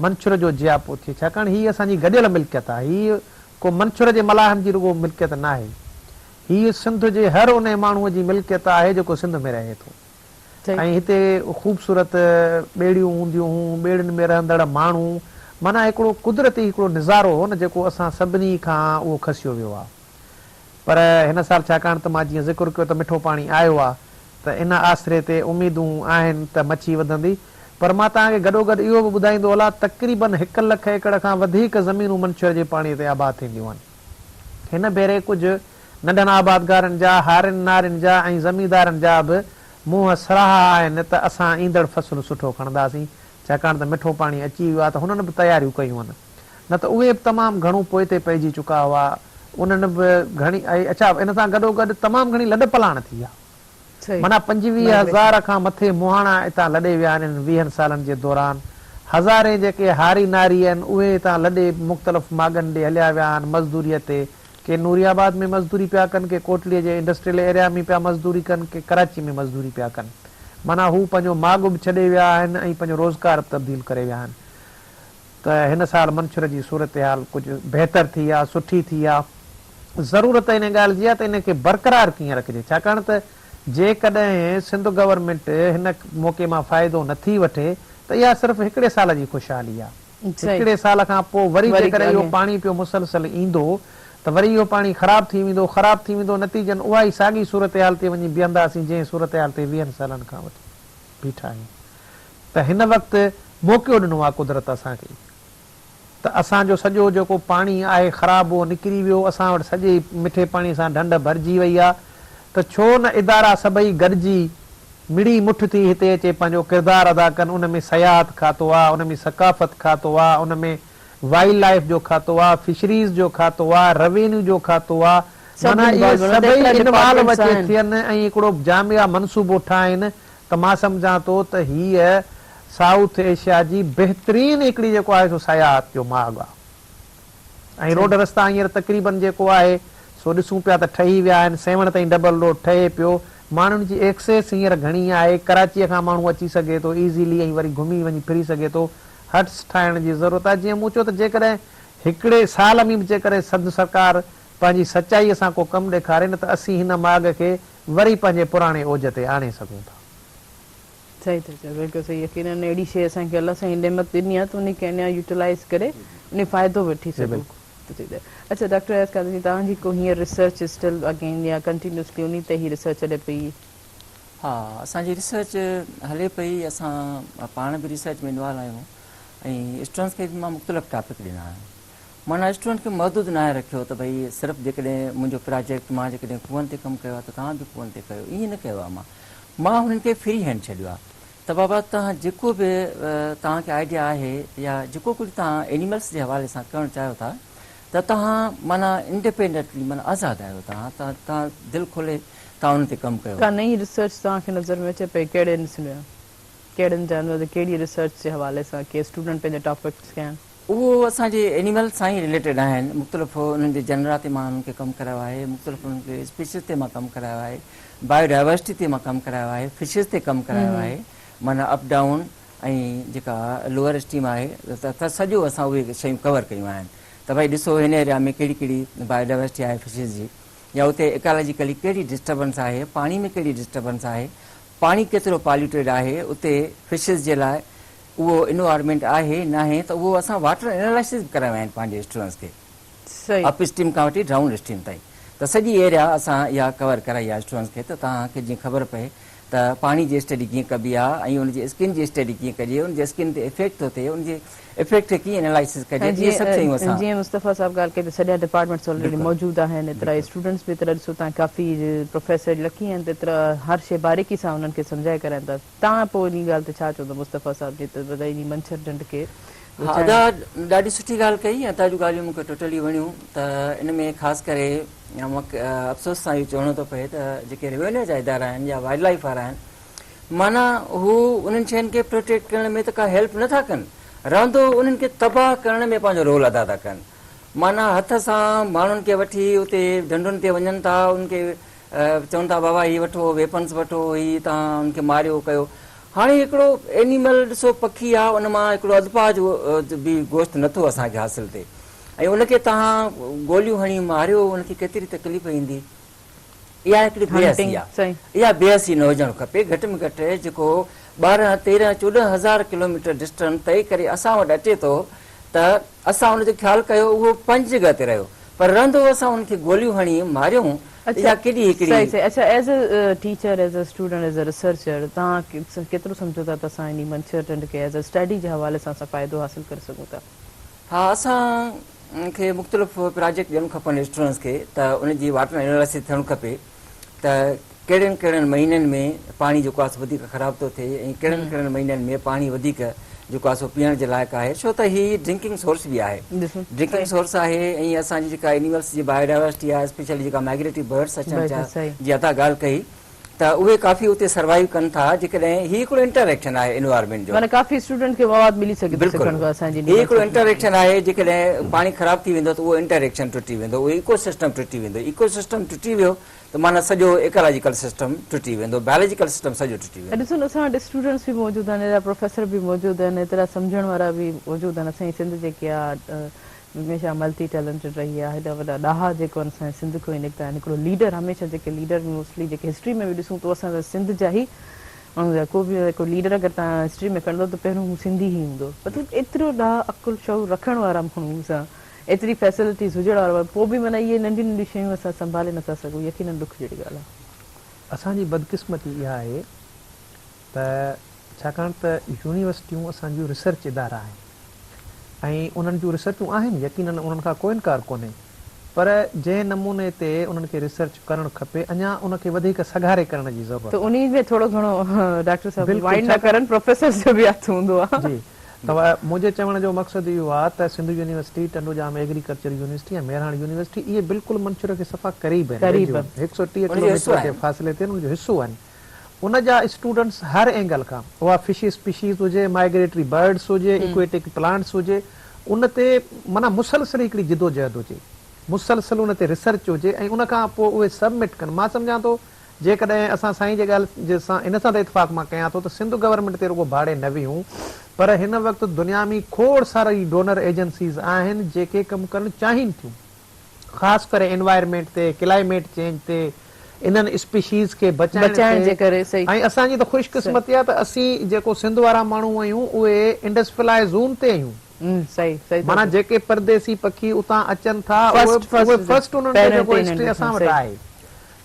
منڇر جو جياپو ٿئي ڇاڪاڻ هي اسان جي گڏيل ملڪيت آ، هي ڪو منڇر جي ملاحن جي رڳو ملڪيت ناهي، هي سنڌ جي هر انهي ماڻهوء جي ملڪيت آهي جيڪو سنڌ ۾ رهي ٿو. ۽ هتي خوبصورت ٻيڙيون هونديون هون، ٻيڙين ۾ رهندڙ ماڻهو، معنيٰ هڪڙو قدرتي هڪڙو نظارو هو نه جيڪو اسان سڀني کان اهو کسيو ويو آ. پر هن سال ڇاڪاڻ ته مان جيئن ذڪر ڪيو ته مٺو پاڻي آيو آ ته ان آسري تي اميدون آهن ته مڇي وڌندي. پر مان توهان کي گڏوگڏ اهو به ٻڌائيندو هلان تقريباً هڪ لک ايڪڙ کان وڌيڪ زمينون منڇر جي پاڻي تي آباد ٿينديون آهن. هن ڀيري ڪجهه ننڍن آبادگارن جا، هارين نارين جا ۽ زميندارن جا به منهن سراها آهن ته اسان ايندڙ فصل سٺو کڻنداسين، ڇاڪاڻ ته مٺو پاڻي اچي ويو آهي ته هنن به تياريون ڪيون آهن. نه ته اهي به تمام گهڻو پوئتي پئجي چڪا هئا. انهن به گهڻي ۽ اڇا ان سان گڏوگڏ تمام گهڻي لڏ پلاڻ ٿي آهي. معنيٰ 25 هزار کان مٿي مهاڻا اتان لڏي ويا آهن انهن ويهن سالن جي دوران. هزارين جيڪي هاري ناري آهن اهي هتان لڏي مختلف ماڳن ڏي هليا ويا آهن مزدوريء تي. ڪي نوري آباد ۾ مزدوري پيا ڪن، ڪي ڪوٽڙيء جي انڊسٽريل ايريا ۾ پيا مزدوري ڪن، ڪي ڪراچي ۾ مزدوري پيا ڪن. معنيٰ هو پنهنجو ماڳ به ڇڏي ويا آهن ۽ پنهنجو روزگار به تبديل ڪري ويا آهن. ته هن سال منڇر جي صورتحال ڪجهه بهتر ٿي آ، سٺي ٿي آ. ضرورت ان ڳالهه جي آ ته ان کي برقرار ڪيئن رکجي، ڇاڪاڻ ته جيڪڏهن سنڌ گورنمينٽ هن موقعي مان فائدو نه ٿي وٺي ته اها صرف هڪڙي سال جي خوشحالي آ. هڪڙي سال کان پوء وري جيڪڏهن اهو پاڻي پيو مسلسل ايندو ته وري اهو پاڻي خراب ٿي ويندو، خراب ٿي ويندو نتيجن اها ئي ساڳي صورتحال تي وڃي بيهنداسين جنهن صورتحال تي ويهن سالن کان وٺي بيٺا آهيون. ته هن وقت موقعو ڏنو آهي قدرت اسان کي ته اسان جو سڄو جيڪو پاڻي آهي خراب اهو نڪري ويو اسان وٽ سڄي مٺي پاڻي سان ڍنڍ ڀرجي وئي آهي ته ڇو نه ادارا سڀئي گڏجي مڙي مٺ ٿي هتي اچي پنهنجو ڪردار ادا ڪن ان ۾ سياحت کاتو آهي ان ۾ ثقافت کاتو آهي ان ۾ وائلڊ لائيف جو کاتو آهي فشريز جو کاتو آهي روينيو جو کاتو آهي معنيٰ اهي سڀئي انوالو اچي ٿين ۽ هڪڙو جامع منصوبو ٺاهين ته مان سمجهان ٿو ته هيء سائوٿ ايشيا جي بهترين هڪڙي جيڪو آهي سو سياحت جو ماڳ آهي ۽ روڊ رستا هينئر تقريبن جيڪو آهي سو ڏسون پيا ته ٺهي ويا آهن، سيوهڻ تائين ڊبل روڊ ٺهي پيو، ماڻهن جي ايڪسيس هينئر گهڻي آهي، ڪراچيء کان ماڻهو اچي سگهي ٿو ايزيلي ۽ وري گهمي وڃي ڦري سگهي ٿو، هٽس ٺاهڻ جي ضرورت آهي، جيئن مون چيو ته جيڪڏهن هڪڙي سال ۾ به جيڪڏهن سنڌ سرڪار پنهنجي سچائيء سان ڪو ڪم ڏيکاري نه ته اسين هن ماڳ کي وري پنهنجي پراڻي اوج تي آڻي سگهون ٿا. صحيح ٿا چئو بلڪل صحيح يقينن اهڙي شيء اسان کي الله سائين نعمت ڏني آهي ته انهي کي اڃا يوٽيلائيز ڪري انهي فائدو وٺي سگهون اڇا ڊاڪٽر اياز قادر جي توهان جي ڪو هينئر ريسرچ اسٽل اگين يا ڪنٽينيوسلي انهي تي هي ريسرچ هلي پئي. ها اسان جي ريسرچ هلي پئي اسان پاڻ به ريسرچ ۾ انوالو آهيون ۽ اسٽوڊنٽس کي به مان مختلف ٽاپڪ ڏنا آهن معنيٰ اسٽوڊنٽ کي محدود ناهي رکيو ته ڀئي صرف جيڪڏهن منهنجو پراجيڪٽ مان جيڪڏهن کوهن تي ڪم ڪيو آهي ته توهان به کوهن تي ڪيو ائين نه ڪيو آهي مان مان هنن کي فري هينڊ ڇڏيو آهي ته بابا توهان جيڪو به توهان کي آئيڊيا آهي يا جيڪو ڪجهه توهان اينيملس جي حوالي سان ڪرڻ چاهيو ٿا ته توهان معنيٰ انڊيپينڊنٽلي معنيٰ آزاد آهيو توهان توهان دل کولي توهان انهن تي ڪم ڪيو. ڪا نئين ريسرچ توهان کي نظر ۾ اچي پئي ڪهڙي ڪهڙن جانورن تي ڪهڙي ريسرچ جي حوالي سان ڪي اسٽوڊنٽ پنهنجا ٽاپڪس ڪيا آهن؟ اهو اسان جي اينيمل سان ئي رليٽيڊ آهن مختلف انهن جي جنرا تي مان انهن کي ڪم ڪرايو آهي مختلف انهن کي اسپيشيز تي مان ڪم ڪرايو آهي بايو ڊائيورسٽي تي مان ڪم ڪرايو آهي فشز تي ڪم ڪرايو آهي معنيٰ اپ ڊائون ۽ جيڪا لوئر اسٽريم آهي ته سڄو اسان اهي شيون ڪور ڪيون آهن ته ڀائي ڏسو هن ايريا ۾ ڪهڙي ڪهڙي بايو ڊائيورسٽي آهي فشز جي يا اتي ايڪالاجيڪلي ڪهڙي ڊسٽربنس آهي پاڻي ۾ ڪهڙي ڊسٽربنس آهي پاڻي ڪيترو پاليوٽيڊ آهي اتي فشز جي لاء اهو انوائرمينٽ آهي ناهي ته اهو اسان واٽر انالائسز به ڪرايو آهن پنهنجي اسٽوڊنٽس کي اپ اسٽريم کان وٺي ڊائون اسٽريم تائين ته سڄي ايريا اسان اها ڪور ڪرائي آهي اسٽوڊنٽس کي ته توهان کي جيئن خبر پئي ته پاڻي جي اسٽڊي ڪيئن ڪبي آهي ۽ ان جي اسڪن جي اسٽڊي ڪيئن ڪجي ان جي اسڪن تي افيڪٽ ٿو ٿئي ان جي افيڪٽ کي ڪيئن انالائسز ڪجي اهي سڀ شيون اسان جيئن مصطفيٰ صاحب ڳالهه ڪئي ته سڄا ڊپارٽمينٽس آلريڊي موجود آهن ايترا اسٽوڊنٽس به ايترا ڏسو تان ڪافي پروفيسر لڪي آهن ته ايترا هر شيء باريڪي سان انهن کي سمجهائي ڪرائين ٿا توهان پوء انهي ڳالهه تي ڇا چوندو مصطفيٰ صاحب جي ته ڀلي انهي منڇر ڍنڍ کي ها ادا ڏاڍي سٺي ڳالهه ڪئي ۽ توهان جون ڳالهيون مون کي ٽوٽلي وڻيون ته ان ۾ خاص ڪري مون کي افسوس سان اهو چوڻو ٿو پئي ته جيڪي روينيو جا ادارا آهن يا وائلڊ لائيف وارا آهن معنيٰ هو انهن شين کي پروٽيڪٽ ڪرڻ ۾ ته ڪا هيلپ نه ٿا ڪن رهندو انهن کي تباهه ڪرڻ ۾ پنهنجو رول ادا ٿا ڪن معنيٰ هٿ سان ماڻهن کي وٺي اتي ڍنڍن تي وڃن ٿا انهن کي چون ٿا بابا هي وٺو ويپنس وٺو هي توهان ان کي ماريو ڪيو هاڻي هڪڙو اينيمل ڏسو پکي آ ان مان هڪڙو اڌ پاء جو به گوشت نٿو اسان کي حاصل ٿئي ۽ ان کي توهان گوليون هڻي ماريو ان کي ڪيتري تڪليف ايندي اها هڪڙي بي حسي آ اها بي حسي نه هجڻ کپي گهٽ ۾ گهٽ جيڪو 12 13 14 هزار ڪلوميٽر ڊسٽنس طئي ڪري اسان وٽ اچي ٿو ته اسان ان جو خيال ڪيو اهو پنهنجي جڳهه تي رهيو پر رهندو اسان ان کي گوليون هڻي ماريون اها ڪيڏي هڪڙي. صحيح صحيح اڇا as a teacher as a student as a researcher توهان ڪيترو سمجهو ٿا ته اسان انهي منڇر ڍنڍ کي ايز اي اسٽڊي جي حوالي سان اسان فائدو حاصل ڪري سگهون ٿا. ها اسان کي مختلف پراجيڪٽ ڏيڻ کپن اسٽوڊنٽس کي ته ان جي واٽر انالائسز ٿيڻ کپي ته ڪهڙن ڪهڙن مهينن ۾ پاڻي جيڪو آهي سو وڌيڪ خراب ٿو ٿئي ۽ ڪهڙن ڪهڙن مهينن ۾ پاڻي وڌيڪ جيڪو آهي سو پيئڻ جي لائق آهي ڇو ته هي ڊرنڪنگ سورس به آهي ڊرنڪنگ سورس آهي ۽ اسان جي جيڪا اينيملس جي بايو ڊائيورسٽي آهي اسپيشلي جيڪا مائگريٽري برڊس اچن ٿا جي ادا ڳالهه ڪئي ته اهي ڪافي اتي سروائيو ڪن ٿا جيڪڏهن هي هڪڙو انٽر ايڪشن آهي انوائرمينٽ جو معنيٰ ڪافي اسٽوڊنٽ کي مواد ملي سگهي ٿو سکڻ کان اسان جي هي هڪڙو انٽر ايڪشن آهي جيڪڏهن پاڻي خراب ٿي ويندو ته اهو انٽر ايڪشن ٽٽي ويندو اهو ايڪو سسٽم ٽٽي ويندو ايڪو سسٽم ٽٽي ويو ته معنيٰ سڄو ايڪالاجيڪل سسٽم ٽٽي ويندو، بائلاجيڪل سسٽم سڄو ٽٽي ويندو. ڏسو نه اسان وٽ اسٽوڊنٽس به موجود آهن، ايترا پروفيسر به موجود آهن، ايترا سمجهڻ وارا به موجود آهن، اسان جي سنڌ جيڪي آهي هميشه ملٽي ٽيلنٽيڊ رهي آهي، هيڏا وڏا ڏاها جيڪو آهن اسان جي سنڌ کان ئي نڪتا آهن، هڪڙو ليڊر هميشه جيڪي ليڊر موسٽلي جيڪي هسٽري ۾ به ڏسون ته اسان جا سنڌ جا ئي ماڻهو هوندا، ڪو به هڪ ليڊر اگر توهان هسٽري ۾ کڻندو ته پهريون هو سنڌي ئي هوندو، مطلب ايترو ڏاها عقل شعور رکڻ وارا ماڻهو اسان ايتري فيسلٽيز هجڻ وارو پوء به معنيٰ اهي ننڍيون ننڍيون شيون اسان سنڀالي نٿا سگهون يقينن ڏک جهڙي ڳالهه آهي. اسان جي بدقسمتي اها آهي ته ڇاڪاڻ ته يونيورسٽيون اسان جون ريسرچ ادارا آهن ۽ انهن جون ريسرچون آهن يقينن انهن کان ڪو انڪار ڪونهي پر جنهن نموني تي انهن کي ريسرچ ڪرڻ کپي اڃا ان کي وڌيڪ سگهاري ڪرڻ جي ضرورت ته آهي. انهي ۾ ٿورو گهڻو ڊاڪٽر صاحب بلڪل مائنڊ نه ڇاڪاڻ ڪرن پروفيسرز جو به هٿ هوندو آهي. جي ته منهنجي چوڻ جو مقصد اهو آهي ته Sindh university, Tando Jam agriculture university ۽ Mehran university اهي بلڪل منڇر کي صفا قريب آهن، قريب ويجهو آهن. آهن، هڪ سؤ 30 ان جو حصو ڪلوميٽر جي آهن. فاصلي تي آهن، ان جو حصو آهن. ان جا اسٽوڊنٽس هر اينگل کان، اها فش اسپيشيز هجي، مائگريٽري برڊس هجي، ايڪويٽڪ پلانٽس هجي، ان تي معنيٰ مسلسل هڪڙي جدوجهد هجي، مسلسل ان تي ريسرچ هجي ۽ ان کان پوء اهي سبمٽ ڪن. مان سمجهان ٿو جيڪڏهن اسان سائين جي ڳالهه جي سان ان سان ته اتفاق مان ڪيان ٿو ته سنڌ گورنمينٽ تي رڳو ڀاڙي نه ويهون پر هن وقت دنيا ۾ کوڙ ساري ڊونر ايجنسيز آهن جيڪي ڪم ڪرڻ چاهين ٿيون خاص ڪري انوائرمينٽ تي ڪلائميٽ چينج تي انهن اسپيشيز کي بچائڻ بچائڻ جي تي ڪري صحيح ۽ اسان جي ته خوش صحيح. قسمتي آهي ته اسين جيڪو سنڌ وارا ماڻهو آهيون اهي انڊس فلائي زون تي آهيون صحيح صحيح ٿا معنيٰ چئو. جيڪي پرديسي پکي اتان اچن ٿا اهي فرسٽ اهي فرسٽ فرسٽ انهن جو پهريون جيڪو تي انهن هسٽري کي اسان وٽ صحيح. آهي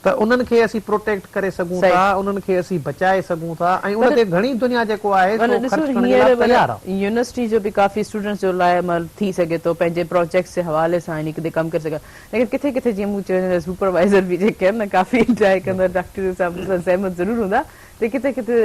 ته انهن کي اسين پروٽيڪٽ ڪري سگهون صحيح. ٿا، انهن کي اسين بچائي سگهون ٿا ۽ ان پر تي گهڻي دنيا جيڪو آهي معنيٰ سو ڏسو خرچ ڪرڻ جي لاء هينئر معنيٰ تيار آهي. يونيورسٽي جو به ڪافي اسٽوڊنٽس جو لاء عمل ٿي سگهي ٿو پنهنجي پروجيڪٽس جي حوالي سان انهي تي ڪم ڪري سگهن ليڪن ڪٿي ڪٿي جيئن مون چيو ته سپروائيزر به جيڪي آهن نه ڪافي ٽرائي ڪندا ڊاڪٽر صاحب مون سان سهمت ضرور هوندا ته ڪٿي ڪٿي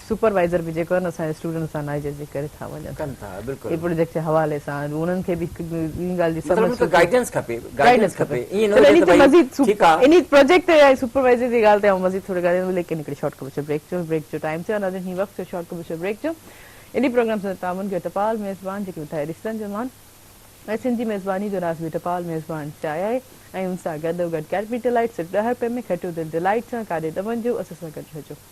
سپروائيزر به جيڪو آهي نه اسان جي اسٽوڊنٽس سان ناجائزي ڪري ٿا وڃن ڪن ٿا بلڪل هي پروجيڪٽ جي حوالي سان انهن کي به هڪ ان ڳالهه جي مطلب سمجھ ان کي سٺي گائيڊنس کپي گائيڊنس کپي ائين نه چلو هجي انهي ته تي ڀئي مزيد ٺيڪ آ انهي پروجيڪٽ تي ۽ سپروائيزر جي ڳالهه تي آئون مزيد ٿوري ڳالهائيندم ليڪن هڪڙي شارٽ ڪمرشل بريڪ جو بريڪ جو ٽائيم ٿيو آهي ناظرين هي وقت ٿيو شارٽ ڪمرشل بريڪ جو انهي پروگرام سان تعاون ڪيو ٽپال ميزبان جيڪي وڌائي رشتن جو مان ۽ سنڌ جي ميزباني جو راز به ٽپال ميزبان چاء آهي ۽ ان سان گڏو گڏ ڪيڊبري ڊلائيٽ صرف ڏهه رپين ۾ کٽيو دل ڊلائيٽ سان ڪاڏي نه وڃجو اسان سان گڏ رهجو.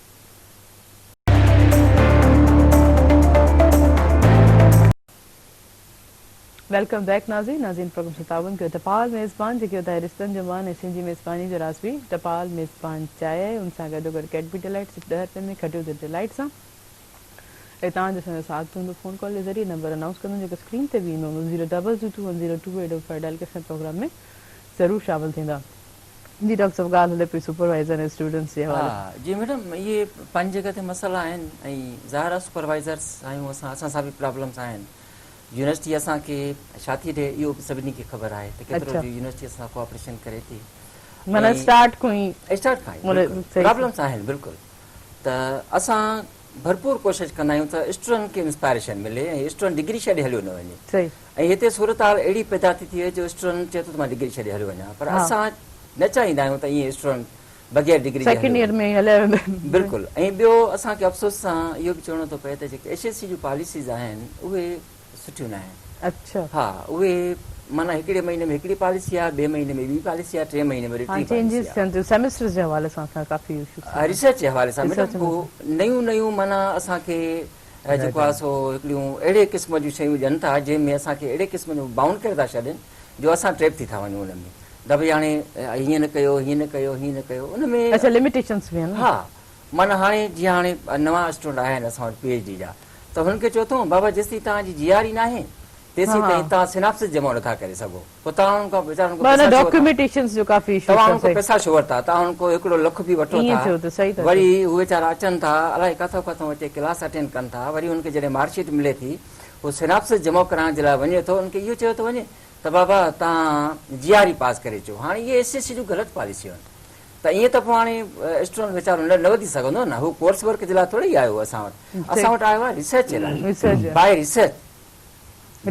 Welcome back ناظرين ناظرين پروگرام سان تعاون ڪيو ٽپال ميزبان جيڪي وڌائي رشتن جو مان ۽ سنڌ جي ميزباني جو راز به ٽپال ميزبان چاء آهي ان سان گڏو گڏ ڪيڊبري ڊلائيٽ صرف ڏهه رپين ۾ کٽيو دل ڊلائيٽ سان ۽ توهان جو اسان جو ساٿ هوندو فون ڪال جي ذريعي نمبر انائونس ڪندم جيڪو اسڪرين تي به ايندو هوندو zero double two two one zero two eight five dial ڪري اسان پروگرام ۾ ضرور شامل ٿيندا جي ڊاڪٽر صاحب ڳالهه هلي پئي سپروائزر ۽ اسٽوڊنٽس جي حوالي ها جي ميڊم اهي پنهنجي جڳهه تي مسئلا آهن ۽ ظاهر آهي سپروائزرس آهيون اسان اسان سان به پرابلمس آهن يونيورسٽي اسان کي ڇا ٿي ڏي اهو به سڀني کي خبر آهي ته ڪيترو يونيورسٽي اسان سان ڪوآپريشن ڪري ٿي معنيٰ اسٽارٽ کان ئي اسٽارٽ کان ئي پرابلمس آهن بلڪل ته اسان ڀرپور ڪوشش ڪندا آهيون ته اسٽوڊنٽ کي انسپائريشن ملي ۽ اسٽوڊنٽ ڊگري ڇڏي هليو نه وڃي ۽ هتي صورتحال اهڙي پيدا ٿي ٿئي جو اسٽوڊنٽ چئي ٿو ته مان ڊگري ڇڏي هليو وڃان پر اسان نه چاهيندا آهيون ته ائين اسٽوڊنٽ بغير ڊگري جي سيڪنڊ ايئر ۾ هليا ويندا آهن. بلڪل ۽ ٻيو اسان کي افسوس سان اهو به چوڻو ٿو پئي ته جيڪي ايڇ ايس سي جون پاليسيز آهن اهي سٺيون نه آهن. اڇا. ها اهي معنيٰ هڪڙي مهيني ۾ هڪڙي پاليسي آهي ٻئي مهيني ۾ ٻي پاليسي آهي ٽئين مهيني ۾ وري ها ٽين چينجز پاليسي آهي. ٿين ٿيون سيمسٽرز جي حوالي سان اسان ڪافي اشوز ٿيندا آهن. ريسرچ جي حوالي سان ريسرچ ميڊم پوء نيون نيون معنيٰ اسان کي جيڪو آهي سو هڪڙيون اهڙي قسم جون شيون ڏين ٿا جنهن ۾ اسان کي اهڙي قسم جو بائونڊ ڪري ٿا ڇڏين جو اسان ٽريپ ٿي ٿا وڃون ان ۾ ته ڀئي هاڻي هيئن نه ڪيو هيئن نه ڪيو هيئن نه ڪيو ان ۾. اڇا لميٽيشنس به آهن. ها معنيٰ هاڻي جيئن هاڻي نوان اسٽوڊنٽ آيا آهن اسان وٽ پي ايڇ ڊي جا ته هنن کي چئو اٿئون بابا جيستائين توهان جي جي آر اي ناهي تيسين تائين توهان سناپسس جمع نٿا ڪري سگهو پوء توهان انهن کان ويچارن کان معنيٰ پئسا ڇو ورتا ڊاڪيومينٽيشنس جو ڪافي اشو توهان انهن ٿيو کان پئسا ڇو ورتا توهان انهن کان هڪڙو لک به وٺو ائين ٿا ٿيو ته صحيح ٿا وري هو ويچارا اچن ٿا الائي ڪاٿو ڪاٿو اچي ڪلاس اٽينڊ ڪن ٿا وري انهن کي جڏهن مارڪ شيٽ ملي ٿي هو سناپسس جمع ڪرائڻ جي لاء وڃي ٿو انهن کي اهو چيو ٿو وڃي ته بابا توهان جي آر اي پاس ڪري اچو هاڻي اهي ايس ايس سي جون غلط پاليسيون آهن. ته ائين ته پوء هاڻي اسٽوڊنٽ ويچارو نه وڌي سگهندو نه هو ڪورس ورڪ جي لاء ٿوري ئي آيو اسان وٽ اسان وٽ آيو آهي ريسرچ جي لاء by research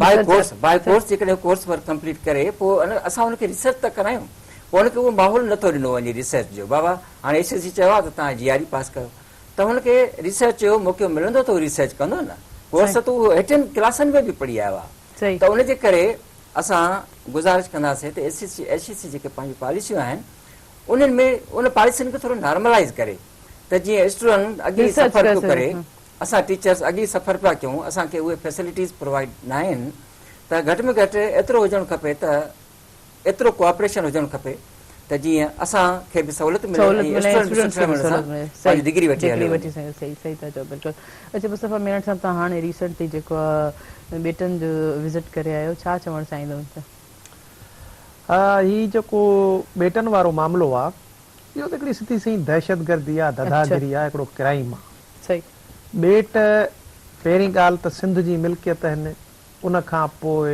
by course by course جيڪڏهن ڪورس ورڪ ڪمپليٽ ڪري پوء اسان ان کي ريسرچ ته ڪرايون پوء ان کي اهو ماحول نٿو ڏنو وڃي ريسرچ جو بابا هاڻي ايس ايس سي چيو آهي ته توهان جي آر اي پاس ڪيو ته هن کي ريسرچ جو موقعو ملندو ته هو ريسرچ ڪندو نه ڪورس ته اهو هيٺين ڪلاسن ۾ به پڙهي آيو آهي ته ان جي ڪري اسان گذارش ڪنداسين ته ايس سي ايس سي جيڪي پنهنجون پاليسيون آهن انهن ۾ ان پاليسين کي ٿورو نارملائز ڪري ته جيئن اسٽوڊنٽ اڳي ئي سفر پيو ڪري اسان ٽيچرس اڳي ئي سفر پيا ڪيون اسان کي اهي فيسلٽيز پرووائيڊ ناهن ته گهٽ ۾ گهٽ ايترو هجڻ کپي ته ايترو ڪوآپريشن هجڻ کپي ته جيئن اسان کي به سهولت ملي ۽ اسٽوڊنٽ به سٺي نموني سان پنهنجي ڊگري وٺي هليو وڃي. صحيح صحيح ٿا چئو بلڪل. اڇا مصطفيٰ ميمڻ صاحب توهان هاڻي ريسنٽلي جيڪو آ ٻيٽن جو وزٽ ڪري آيو ڇا چوڻ چاهيندو ان تي؟ هي جيڪو ٻيٽن وارو معاملو آ اهو ته هڪڙي سڌي سئين دهشتگردي آ ڌڌاگيري آ هڪڙو ڪرائيم آ. ٻيٽ پهرين ڳالهه ته سنڌ جي ملڪيت آهن ان کان پوء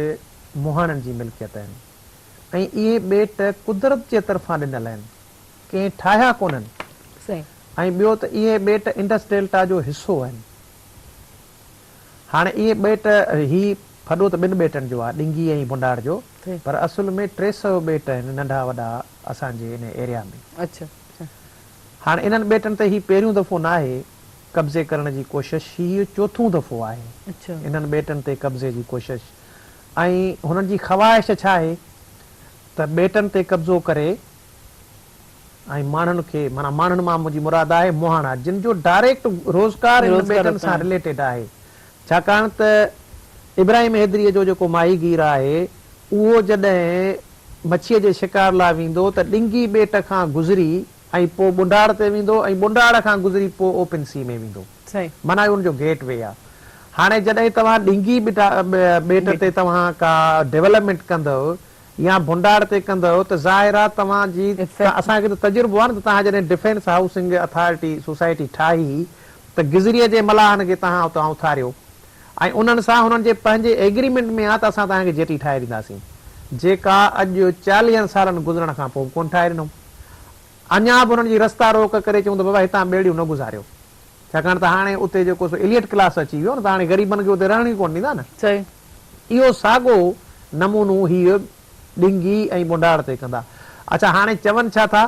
مهاڻن جي ملڪيت آهن ۽ اهي ٻيٽ قدرت جي طرفان ڏنل آهن، ڪنهن ٺاهيا ڪونهن ۽ ٻيو ته اهي ٻيٽ انڊس ڊيلٽا جو حصو آهن. هاڻي اهي ٻيٽ، هي ڦڏو ته ٻن ٻيٽن جو آهي، ڏنگي ۽ بنڊاڙ جو، پر اصل ۾ 300 ٻيٽ آهن ننڍا وڏا اسان جي ان ايريا ۾. هاڻي انهن ٻيٽن تي هي پهريون دفعو ناهي قبضي ڪرڻ جي ڪوشش، هي چوٿون دفعو آهي انهن ٻيٽن تي قبضي جي ڪوشش ۽ هنن جي خواهش ڇا آهي ته ٻيٽن تي قبضو ڪري ۽ ماڻهن کي معنيٰ ماڻهن مان منهنجي مراد آهي مهاڻا جن جو ڊائريڪٽ روزگار انهن ٻيٽن سان رليٽيڊ آهي ڇاڪاڻ ته ابراهيم حيدريء جو جيڪو ماهيگير آهي اهو جڏهن مڇيء جي شڪار لاء ويندو ته ڏنگي ٻيٽ کان گذري ۽ پوء ٻنڊاڙ تي ويندو ۽ ٻنڊاڙ کان گذري پوء اوپن سي ۾ ويندو. معنيٰ اهو ان جو گيٽ وي آهي. هاڻي جڏهن توهان ڏنگي ٻيٽ تي توهان ڪا ڊولپمينٽ ڪندؤ يا ڀنڊاڙ تي ڪندؤ ته ظاهر آهي توهان جي اسان کي ته تجربو آهي نه ته توهان جڏهن ڊفينس هائوسنگ اٿارٽي سوسائٽي ٺاهي ته گذريء جي ملاحن کي توهان اتان اٿاريو ۽ انهن سان هنن جي پنهنجي ايگريمينٽ ۾ آ ته اسان توهان کي جيٽي ٺاهي ڏينداسين جيڪا اڄ چاليهن سالن گذرڻ کان پوء به ڪونه ٺاهي ڏنو. اڃا به هنن جي رستا روڪ ڪري چئون ته بابا هتان ٻيڙيون نه گذاريو ڇاڪاڻ ته هاڻي اتي جيڪو سو ايليٽ ڪلاس اچي ويو نه ته هاڻي غريبن کي اتي رهڻ ئي ڪونه ڏيندا نه. اهو ساڳو نمونو هيء ڏنگي ۽ ٻنڊاڙ تي ڪندا. اڇا هاڻي چون ڇا ٿا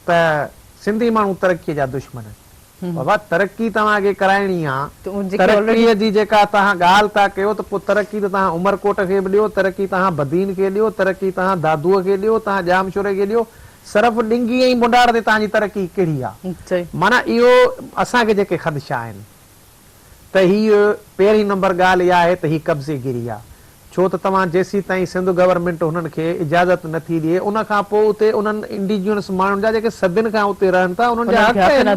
ته سنڌي ماڻهو ترقيء جا دشمن آهن. بابا ترقي توهان کي ڪرائڻي آ، ترقي جي جيڪا توهان ڳالهه ٿا ڪيو ته پوء ترقي ته توهان عمرڪوٽ کي به ڏيو، ترقي توهان بدين کي ڏيو، ترقي توهان دادوء کي ڏيو، توهان ڄامشوري کي ڏيو، صرف ڏنگي ۽ ٻنڊاڙ تي توهان جي ترقي ڪهڙي آ؟ معنيٰ اهو اسان کي جيڪي خدشا آهن. ته هيء پهرين نمبر ڳالهه اها آهي ته هي قبضي گيري آ. ڇو ته توهان جيسيتائين سنڌ گورنمينٽ هنن کي اجازت نه ٿي ڏئي ان کان پوء اتي انهن انڊيجينس ماڻهن جا جيڪي صدين کان اتي رهن ٿا انهن جا حق آهن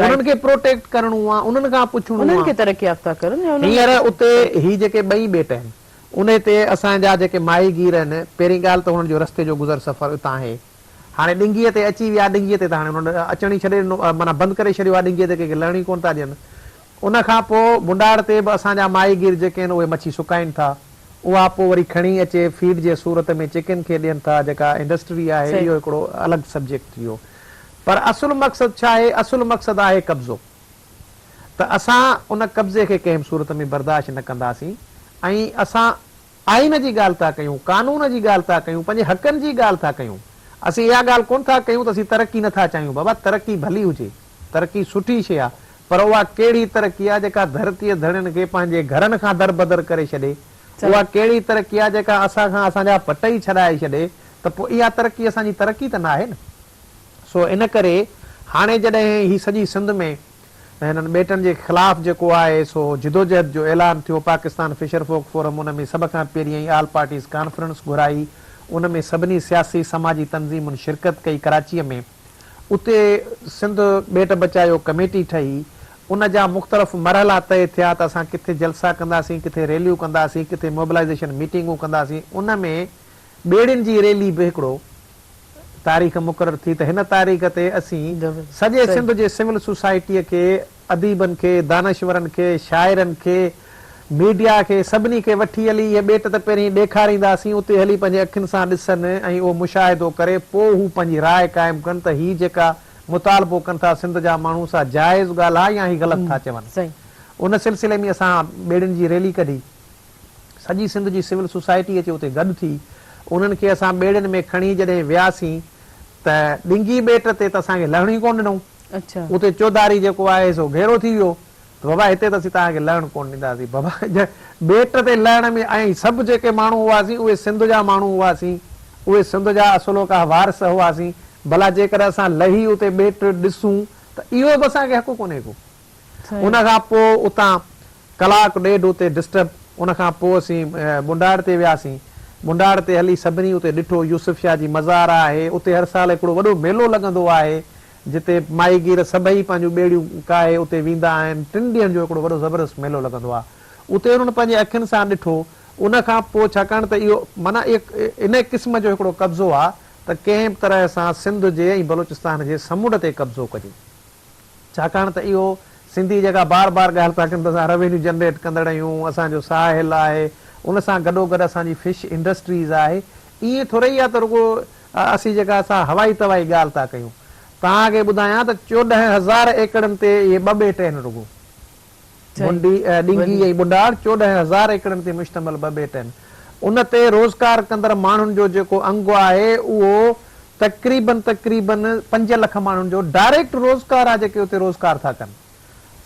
انهن کي پروٽيڪٽ ڪرڻو آ انهن کان پڇڻو آ. هينئر اتي هي جيڪي ٻئي ٻيٽ آهن انهي تي اسان جا جيڪي ماهيگير آهن پهرين ڳالهه ته هنن جو رستي جو گذر سفر اتان آهي. هاڻي ڏنگيء تي اچي ويا، ڏنگيء تي ته هاڻي انهن اچڻ ئي ڇڏي ڏنو، معنيٰ بند ڪري ڇڏيو آهي، ڏنگيء تي ڪنهن کي لهڻ ئي ڪونه ٿا ڏين. ان کان پوء بنڊاڙ تي به اسان جا ماهيگير جيڪي آهن اهي مڇي سڪائين ٿا، اها پوء وري کڻي اچي فيڊ جي صورت ۾ چڪن کي ڏين ٿا، جيڪا انڊسٽري آهي، اهو هڪڙو الڳ سبجيڪٽ ٿي ويو. پر اصل مقصد ڇا آهي؟ اصل مقصد آهي قبضو. ته اسان ان قبضي کي ڪنهن به صورت ۾ برداشت نه ڪنداسين ۽ اسان. آئين جي ڳالهه ٿا ڪيون، قانون جي ڳالهه ٿا ڪيون، پنهنجي حقن جي ڳالهه ٿا ڪيون. اسين اها ڳالهه ڪونه ٿا ڪيون ته اسين ترقي نه ٿا چاهيون. بابا ترقي ڀلي هجي، ترقي سٺي شيء آ، پر اها ڪهڙي ترقي آ جيڪا ڌرتيء ڌڻين کي پنهنجي گهرن کان دربدر ڪري ڇڏي؟ اها ڪهڙي ترقي آ جيڪا اسان کان اسان جا پٽ ئي ڇڏائي ڇڏي ته پوء اها ترقي اسان جي ترقي ته ناهي نه. سو ان ڪري هاڻي جڏهن هي سڄي سنڌ ۾ هنن ٻيٽن جي خلاف جيڪو آهي سو جدوجهد جو اعلان ٿيو، پاڪستان فشر فوڪ فورم ان ۾ سڀ کان پهريائين آل پارٽيز ڪانفرنس گهرائي، ان ۾ سڀني سياسي سماجي تنظيمن شرڪت ڪئي ڪراچيء ۾ اتي سنڌ ٻيٽ بچايو ڪميٽي ٺهي، ان جا مختلف مرحلا طئي ٿيا ته اسان ڪٿي جلسا ڪنداسين، ڪٿي ريليون ڪنداسين، ڪٿي موبلائيزيشن ميٽنگون ڪنداسين، ان ۾ ٻيڙين جي ريلي به هڪڙو تاريخ مقرر ٿي ته هن تاريخ تي اسين سڄي سنڌ جي سول سوسائٽيء کي، اديبن کي، دانشورن کي، شاعرن کي، ميڊيا کي سڀني کي وٺي هلي اهي ٻيٽ ته پهرين ڏيکارينداسين اتي هلي پنهنجي اکين سان ڏسن ۽ اهو مشاهدو ڪري پوء هو پنهنجي راء قائم ڪن ته هي جيڪا مطالبو ڪن ٿا سنڌ جا ماڻهو سا جائز ڳالهه آ يا هي غلط ٿا چون. ان سلسلي ۾ اسان ٻيڙين جي ريلي ڪڍي سڄي سنڌ جي سول سوسائٽي اچي اتي گڏ ٿي انهن کي اسان ٻيڙين ۾ کڻي جڏهن وياسين ته ڏنگي ٻيٽ تي ته اسان کي لهڻ ئي ڪونه ڏنائون اتي چوڌاري جيڪو آهي سو گهيرو ٿي ويو ته بابا هتي ته اسين توهان کي لهڻ ڪونه ڏينداسين. بابا ٻيٽ تي لهڻ ۾ ۽ سڀ جيڪي ماڻهو هئاسين اهي سنڌ جا ماڻهو هئاسين، اهي سنڌ جا اصلوڪا وارث هئاسين، ڀلا جيڪڏهن اسان لهي اتي ٻيٽ ڏسون ته اهو به اسان کي حق ڪونهي ڪو. ان کان پوء اتان ڪلاڪ ڏيڍ اتي ڊسٽرب، ان کان پوء اسين ٻنڊاڙ تي وياسين. ٻنڊاڙ تي هلي سڀني اتي ڏٺو، يوسف شاهه جي مزار آهي، اتي هر سال هڪڙو وڏو ميلو لڳندو آهي، جتي ماهيگير سڀئي پنهنجون ٻيڙيون ڪاهي اتي ويندا آهن. ٽن ڏينهن جو هڪڙو وڏو زبردست ميلو لڳندو آهي. اتي انهن پنهنجي اکين سان ڏٺو. ان کان پوء ڇاڪاڻ ته اهو معنيٰ ان قسم جو هڪڙو قبضو آهي ته ڪنهن به طرح سان سنڌ جي ۽ بلوچستان جي سمنڊ تي قبضو ڪجي. ڇاڪاڻ ته اهو سنڌي جيڪا بار بار ڳالهه ٿا ڪن ته اسان روينيو جنريٽ ڪندڙ آهيون، اسان جو ساحل آهي، ان سان گڏوگڏ اسان جي فش انڊسٽريز آهي. ائين ٿورئي آهي ته رڳو اسين جيڪا اسان هوائي توائي ڳالهه ٿا ڪيون. توهان کي ٻڌايان ته 14,000 ايڪڙن تي اهي ٻه ٻيٽ آهن رڳو. منڊي، ڏنگي ۽ ٻنڊاڙ 14,000 ايڪڙن تي مشتمل ٻه ٻيٽ آهن. ان تي روزگار ڪندڙ ماڻهن جو جيڪو انگ آهي اهو تقريبن تقريبن 5 لک ماڻهن جو ڊائريڪٽ روزگار آهي جيڪي اتي روزگار ٿا ڪن.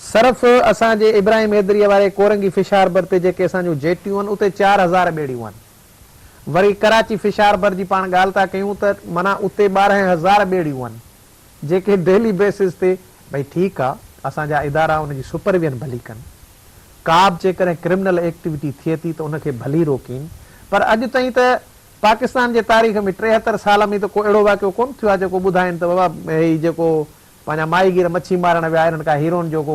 صرف اسان جي ابراهيم حيدريء واري ڪورنگي فش هاربر تي جيڪي اسان جون جيٽيون آهن اتي 4,000 ٻيڙيون آهن. وري ڪراچي فش هاربر جي پاڻ ڳالهه ٿا ڪيون ته معنيٰ اتي 12,000 ٻيڙيون آهن جيڪي ڊيلي بيسز تي ڀئي ٺيڪ آ اسان جا ادارا ان جي سپروين ڀلي ڪن ڪا به جيڪڏهن ڪرمنل ايڪٽيوٽي ٿئي ٿي ته ان کي ڀلي روڪين پر اڄ تائين ته پاڪستان جي تاريخ ۾ 73 سال ۾ ته ڪو اهڙو واقعو ڪونه ٿيو آ جيڪو ٻڌائين ته بابا هي جيڪو پنهنجا ماهيگير مڇي مارڻ ويا هنن ڪا هيروئن جو ڪو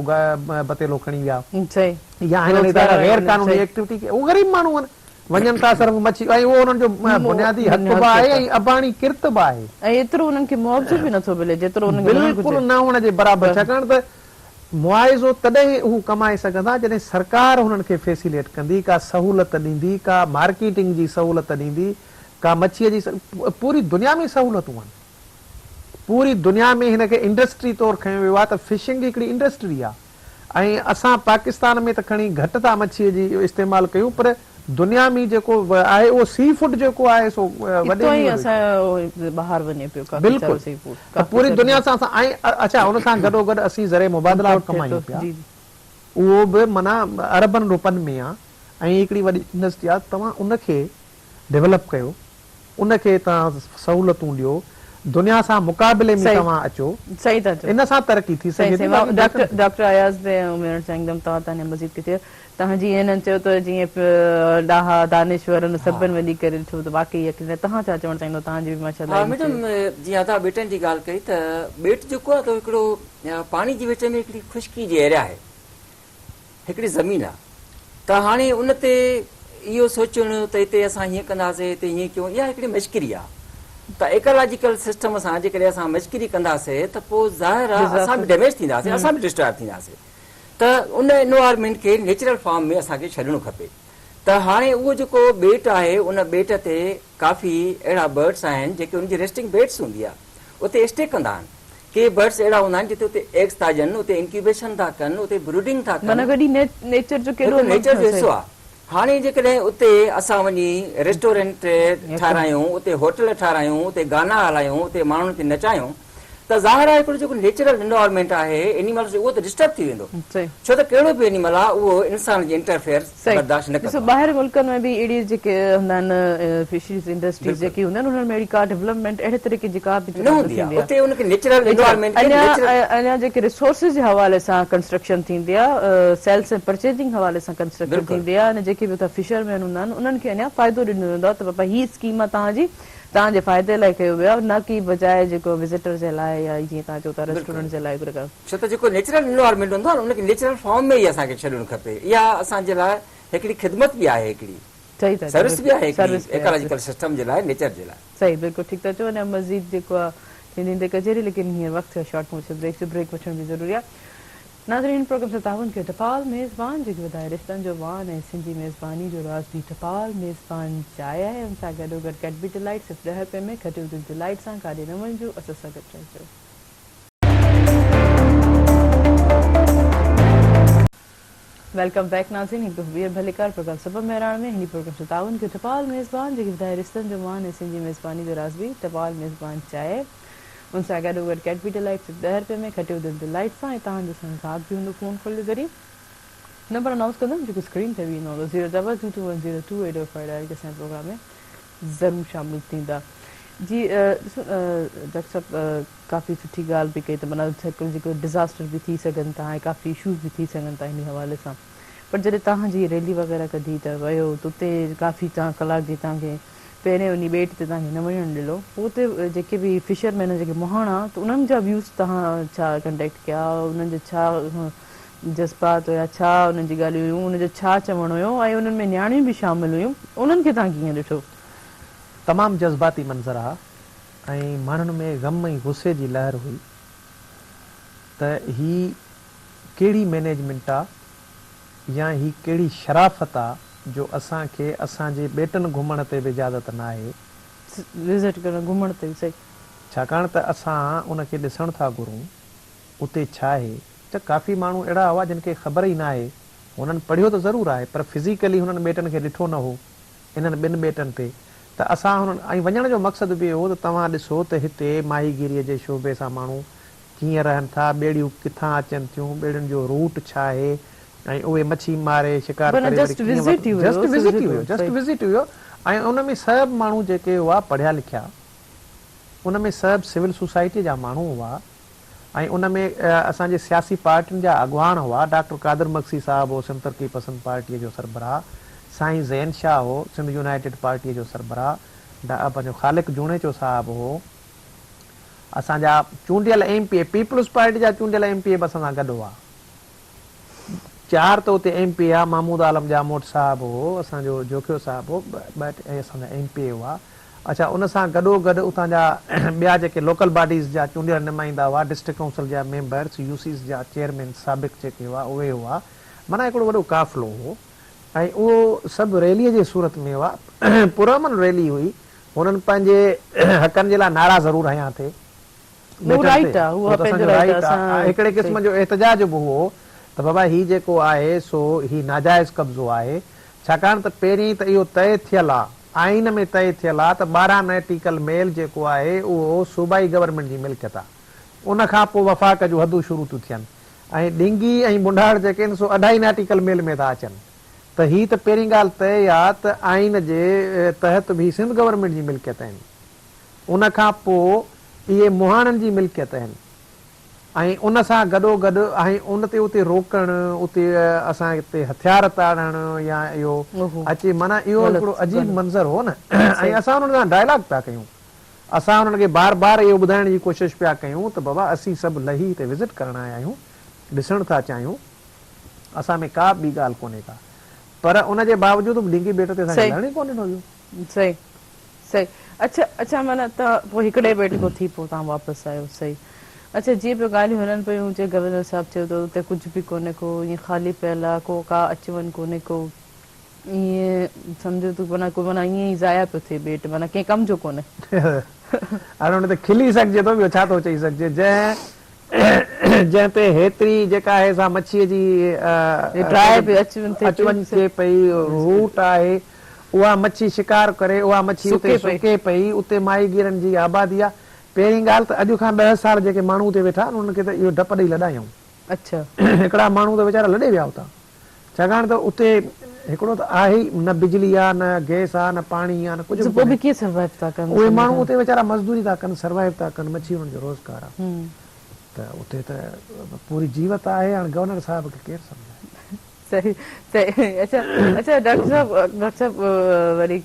بتيلو کڻي ويا يا هنن هتان ڪا غير قانوني ايڪٽيوٽي ڪئي. هو غريب ماڻهو آهن وڃن ٿا صرف مڇي ۽ اهو انهن جو بنيادي حق به آهي ۽ اباڻي ڪرت به آهي. ۽ ايترو انهن کي معاوضو به نٿو ملي جيترو انهن کي ملڻ گهرجي. بلڪل نه هئڻ جي برابر ڇاڪاڻ ته معاوضو تڏهن هو ڪمائي سگهندا جڏهن سرڪار هنن کي فيسيليٽ ڪندي ڪا سهولت ڏيندي ڪا مارڪيٽنگ جي سهولت ڏيندي ڪا مڇيء جي پوري دنيا ۾ سهولتون آهن. پوري دنيا ۾ هن کي انڊسٽري طور کنيو ويو آهي ته فشنگ هڪڙي انڊسٽري آهي ۽ اسان پاڪستان ۾ ته کڻي گهٽ ٿا مڇي جي استعمال ڪيون پر دنيا ۾ جيڪو آهي اهو سي فوڊ جيڪو آهي سو وڏي اتان ۾ ئي وڏو اسان ٻاهر وڃي پيو ڪافي سارو بلڪل سي فوڊ ته ڪافي پوري سارو دنيا سان اسان ۽ اڇا ان سان گڏو گڏ اسين ذري مبادلا به امپورٽ ٿئي ڪمايون ٿو پيا جي جي. اهو به معنيٰ اربن روپين ۾ آهي ۽ هڪڙي وڏي انڊسٽري آهي توهان ان کي ڊولپ ڪيو ان کي توهان سهولتون ڏيو، دنيا سان مقابلي ۾ توهان اچو، صحيح ٿا چئو. ان سان ترقي ٿي صحيح سگهي ٿي صحيح باقي مان ڊاڪٽر بهتر ڊاڪٽر اياز تي ملڻ چاهيندم توهان تان مزيد ڪجهه توهان جي هنن چيو ته جيئن ڏاها دانشور ان سڀن وڃي ڪري ڏٺو ته واقعي يقين توهان ڇا چوڻ چاهيندو توهان جي به ماشاءالله ها علم ميڊم ٿئي. جيئن ادا ٻيٽن جي ڳالهه ڪئي ته ٻيٽ جيڪو آهي ته هڪڙو پاڻي جي وچ ۾ هڪڙي خشڪي جي ايريا آهي هڪڙي زمين آ ته هاڻي ان تي اهو سوچڻ ته هتي اسان هيئن ڪنداسين هتي هيئن ڪيون اها هڪڙي مشڪري آ ته ايڪالاجيڪل سسٽم سان جيڪڏهن اسان مشڪري ڪنداسين ته پوء ظاهر آ اسان به ڊيميج ٿينداسين اسان به ڊسٽرائي ٿينداسين ته ان انوائرمينٽ کي نيچرل فارم ۾ اسان کي ڇڏڻو کپي ته هاڻي اهو جيڪو ٻيٽ آهي ان ٻيٽ تي ڪافي اهڙا برڊس آهن جيڪي ان جي ريسٽنگ بيڊس هوندي آ اتي اسٽي ڪندا آهن. ڪي برڊس اهڙا هوندا آهن جتي اتي ايگز ٿا ڄن، اتي انڪيوبيشن ٿا ڪن، اتي بريڊنگ ٿا ڪن. معنيٰ وڏي نيچر جو ڪيڏو هڪ نيچر جو حصو آهي. هاڻي جيڪڏهن اتي اسان وڃي ريسٽورنٽ ٺاهرايون، اتي هوٽل ٺاهرايون، اتي گانا هلايون، اتي ماڻهن کي نچايون ته ظاهر آهي هڪڙو جيڪو نيچرل انوائرمينٽ آهي اينيملز جو اهو ته ڊسٽرب ٿي ويندو. ڇو ته ڪهڙو به اينيمل آهي اهو انسان جي انٽرفيئر برداشت نه ڏسو ڪندو آهي. ٻاهر ملڪن ۾ به اهڙي جيڪي هوندا آهن فشريز انڊسٽريز جيڪي هوندا آهن انهن ۾ اهڙي ڪا ڊولپمينٽ اهڙي طريقي جي ڪا به نه هوندي آهي اتي ان کي نيچرل انوائرمينٽ کي نيچرل اڃا جيڪي ريسورسز جي حوالي سان ڪنسٽرڪشن ٿيندي آهي سيلس ۽ پرچيزنگ حوالي سان ڪنسٽرڪشن ٿيندي آهي ۽ جيڪي به اتان فشر مين هوندا آهن انهن کي اڃا فائدو ڏنو ويندو آهي ته بابا هي اسڪيم آهي توهان جي توهان جي فائدي لاء ڪيو ويو آهي نه ڪي بجاء جيڪو وزيٽر جي لاء يا جيئن توهان چئو ٿا ريسٽورنٽ جي لاء. ڇو ته جيڪو نيچرل انوائرمينٽ هوندو آهي نه ان کي نيچرل فارم ۾ ئي اسان کي ڇڏڻ کپي اها اسان جي لاء هڪڙي خدمت به آهي هڪڙي صحيح ٿا چئو سروس به آهي سروس هڪڙي به آهي ايڪالاجيڪل سسٽم جي لاء نيچر جي لاء. صحيح بلڪل ٺيڪ ٿا چئو اڃا مزيد جيڪو آهي ٿيندي هن تي ڪچهري ليڪن هينئر وقت ٿيو آهي شارٽ ڪمرشل بريڪ جو بريڪ وٺڻ به ضروري آهي. ناظرين هن پروگرام سان تعاون ڪيو ٽپال ميزبان جيڪي وڌائي رشتن جو مان ۽ سنڌي ميزباني جو راز به ٽپال ميزبان چاء آهي ان سان گڏو گڏ ڪيڊبري ڊيلائيٽ صرف ڏهه رپين ۾ کٽيو دل ڊيلائيٽ سان ڪاڏي نه وڃجو اسان سان گڏ رهجو. Welcome back ناظرين هڪ دفعو ٻيهر ڀليڪار پروگرام سبب مهراڻ ۾ هن پروگرام سان تعاون ڪيو ٽپال ميزبان جيڪي وڌائي رشتن جو مان ۽ سنڌي ميزباني جو راز به ٽپال ميزبان چاء آهي. ان سان گڏوگڏ ڪيڊبري ڊيلائيٽ صرف ڏهه رپين ۾ کٽيو دل ڊيلائيٽ سان ۽ توهان جو سان ساٿ به هوندو فون ڪال جي ذريعي نمبر انائونس ڪندم جيڪو اسڪرين تي به ايندو هوندو zero double two two one zero two eight double five dial ڪري اسان جي پروگرام ۾ ضرور شامل ٿيندا جي ڏسو ڊاڪٽر صاحب ڪافي سٺي ڳالهه به ڪئي ته معنيٰ سائيڪولوجيڪل ڊزاسٽر به ٿي سگهن ٿا ۽ ڪافي اشوز به ٿي سگهن ٿا انهي حوالي سان پر جڏهن توهان جي ريلي وغيره ڪڍي ته ويو ته اتي ڪافي توهان ڪلاڪ جي توهان کي پهرين انهي ٻيٽ تي توهان کي نه وڃڻ ڏنو پوء اتي جيڪي به فشر مين جيڪي مهاڻا ته انهن جا ويوز توهان ڇا ڪنٽيڪٽ ڪيا انهن جا ڇا جذبات هيا ڇا انهن جي ڳالهيون هيون انهن جو ڇا چوڻ هيو ۽ انهن ۾ نياڻيون به شامل هيون انهن کي توهان ڪيئن ڏٺو؟ تمام جذباتي منظر ها ۽ ماڻهن ۾ غم ۽ غصي جي لهر هئي ته هي ڪهڙي مئنيجمينٽ آ يا هي ڪهڙي شرافت آ جو اسان کي اسان جي ٻيٽن گهمڻ تي به اجازت ناهي. وزٽ ڪرڻ گهمڻ تي به صحيح. ڇاڪاڻ ته اسان ان کي ڏسڻ ٿا گهرون اتي ڇا آهي ته ڪافي ماڻهو اهڙا هئا جن کي خبر ئي ناهي هنن پڙهيو ته ضرور آهي پر فزيڪلي هنن ٻيٽن کي ڏٺو نه هو انهن ٻن ٻيٽن تي ته اسان هنن ۽ وڃڻ جو مقصد به اهو هو ته توهان ڏسو ته هتي ماهيگيريء جي شعبي سان ماڻهو ڪيئن رهن ٿا، ٻيڙيون ڪٿان اچن ٿيون، ٻيڙين جو روٽ ڇا آهي ۽ اهي مڇي ماري شڪار ڪري وري ڪيئن جسٽ وزٽ ئي هيو، جسٽ وزٽ هيو ۽ ان ۾ سڀ ماڻهو جيڪي هئا پڙهيا لکيا، ان ۾ سڀ سول سوسائٽيء جا ماڻهو هئا ۽ ان ۾ اسان جي سياسي پارٽين جا اڳواڻ هئا، ڊاڪٽر قادر مگسي صاحب هو سنڌ ترقي پسند پارٽيء جو سربراهه، سائين زين شاهه هو سنڌ يونائيٽيڊ پارٽيء جو سربراهه، پنهنجو خالق جوڻيجو صاحب هو. اسان جا چونڊيل M P A, peoples party جا چونڊيل ايم پي اي به اسان سان گڏ هئا. چار ته اتي ايم پي اي هئا، محمود عالم ڄاموٽ صاحب هو، اسان جو جوکيو صاحب هو، ٻه ٽي اسان جا ايم پي اي هئا. اڇا ان سان گڏو گڏ اتان جا ٻيا جيڪي لوڪل باڊيز جا چونڊيل نمائندا هئا، ڊسٽرڪٽ ڪائونسل جا ميمبرس، يو سيز جا چيئرمين سابق جيڪي هئا اهي هئا. معنيٰ هڪڙو وڏو قافلو هو ۽ اهو سڀ ريليء جي صورت ۾ هئا. پرامن ريلي هئي. هنن پنهنجي حقن جي لاء نعرا ضرور هنيا ٿي ٻيٽن تي، اهو ته اسان جو رائيٽ آ. هڪڙي قسم جو احتجاج به هو ته بابا هي جيڪو آهي سو هي ناجائز قبضو آهي، ڇاڪاڻ ته پهرين ته اهو طئي ٿيل آ، آئين ۾ طئي ٿيل آ ته 12 نائٽيڪل ميل جيڪو آهي اهو صوبائي گورنمينٽ جي ملڪيت آ، ان کان پوء وفاق جون حدون شروع ٿيون ٿين ۽ ڏنگي ۽ بنڊاڙ جيڪي آهن سو اڍائي نائٽيڪل ميل ۾ ٿا اچن. ته هي ته پهرين ڳالهه طئي آ ته آئين جي تحت به هي سنڌ گورنمينٽ جي ملڪيت آهن. ان کان پوء اهي مهاڻن جي ملڪيت آهن ۽ ان سان گڏو گڏ ۽ ان تي اتي روڪڻ، اتي اسان تي هٿيار تاڙڻ يا اهو اچي معنيٰ اهو هڪڙو عجيب منظر هو نه ۽ اسان انهن سان ڊائلاگ پيا ڪيون. اسان انهن کي بار بار اهو ٻڌائڻ جي ڪوشش پيا ڪيون ته بابا اسين سڀ لهي هتي وزٽ ڪرڻ آيا آهيون، ڏسڻ ٿا چاهيون. اسان ۾ ڪا ٻي ڳالهه ڪونهي ڪا پر ان جي باوجود به ڊينگي ٻيٽ تي اسان کي لهڻ ئي ڪونه ڏنو ويو. صحيح صحيح اڇا اڇا معنيٰ ته پوء هڪڙي ٻيٽ کان ٿي پوء توهان واپس آيو صحيح اڇا جيئن پيو ڳالهيون هلن پيون چي گورنر صاحب چيو ته اتي ڪجهه به ڪونهي ڪو ائين خالي پيل آ ڪو ڪا اچ وڃ ڪونهي ڪو ائين سمجهو ته معنيٰ ڪو معنيٰ ائين ئي ضايع پيو ٿئي ٻيٽ معنيٰ ڪنهن ڪم جو ڪونهي. هاڻي ان تي کلي سگهجي ٿو ٻيو ڇا ٿو چئي سگهجي جنهن جنهن تي هيتري جيڪا آهي سا مڇيء جي اچ وڃ ٿئي پئي، روٽ آهي، اها مڇي شڪار ڪري، اها مڇي اتي سڪي پئي، اتي ماهيگيرن جي آبادي آهي. پهرين ڳالهه ته اڄ کان ڏهه سال جيڪي ماڻهو اتي ويٺا آهن، انهن کي ته اهو ڊپ ڏئي لڏايائون. هڪڙا ماڻهو ته ويچارا لڏي ويا اتان. ڇاڪاڻ ته اتي هڪڙو ته آهي ئي نه بجلي آهي، نه گئس آهي، نه پاڻي آهي، نه ڪجهه به ڪونهي. اهي ماڻهو اتي ويچارا مزدوري ٿا ڪن، سروائيو ٿا ڪن، مڇي انهن جو روزگار آهي. ته اتي ته پوري جيوت آهي، هاڻ گورنر صاحب کي ڪير سمجهائي. صحيح صحيح اڇا اڇا ڊاڪٽر صاحب ڊاڪٽر صاحب وري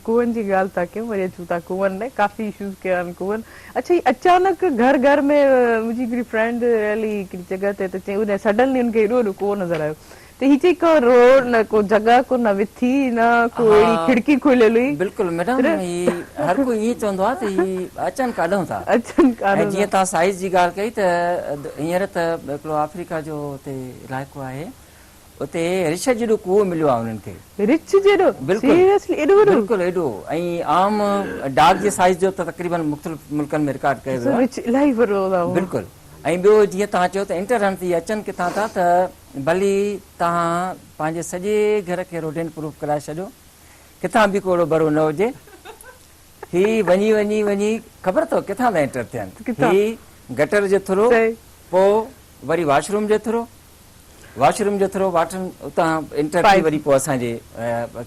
ڪوئن جي ڳالهه ٿا ڪيون وري اچون ٿا ڪوئن ڏي ڪافي اشوز ڪيا آهن ڪوئن اڇا هي اچانڪ گهر گهر ۾ منهنجي هڪڙي فرينڊ ريلي هڪڙي جڳهه تي ته چئي ان سڊنلي ان کي ايڏو وڏو ڪوئو نظر آيو ته هي چئي ڪو روڊ نه ڪو جڳهه ڪو نه وٿي نه ڪو اهڙي کڙڪي کليل هئي. بلڪل ميڊم هي هر ڪوئي ائين چوندو آهي ته هي اچن ڪاڏهون ٿا. اچن ڪاڏهون ۽ جيئن توهان سائيز جي ڳالهه ڪئي ته هينئر ته هڪڙو آفريڪا جو اتي علائقو آهي اتي رڇ جيڏو ڪوئو مليو آهي انهن کي. رڇ جيڏو؟ بلڪل سيريسلي ايڏو وڏو؟ بلڪل ايڏو ۽ عام ڊاگ جي سائيز جو ته تقريبن مختلف ملڪن ۾ رڪارڊ ڪيو ويو آهي. رڇ الاهي وڏو هوندو. بلڪل ۽ ٻيو جيئن توهان چيو ته انٽر رن تي اچن ڪٿان ٿا ته ڀلي توهان پنهنجي سڄي گهر کي روڊين پروف ڪرائي ڇڏيو ڪٿان به ڪو اهڙو برو نه هجي. هي وڃي وڃي وڃي خبر اٿو ڪٿان ٿا انٽر ٿين؟ هي گٽر جي ٿرو پوء وري واش روم جي ٿرو واش روم جي ٿرو واٽر اتان انٽر ٿي وري پوء اسان جي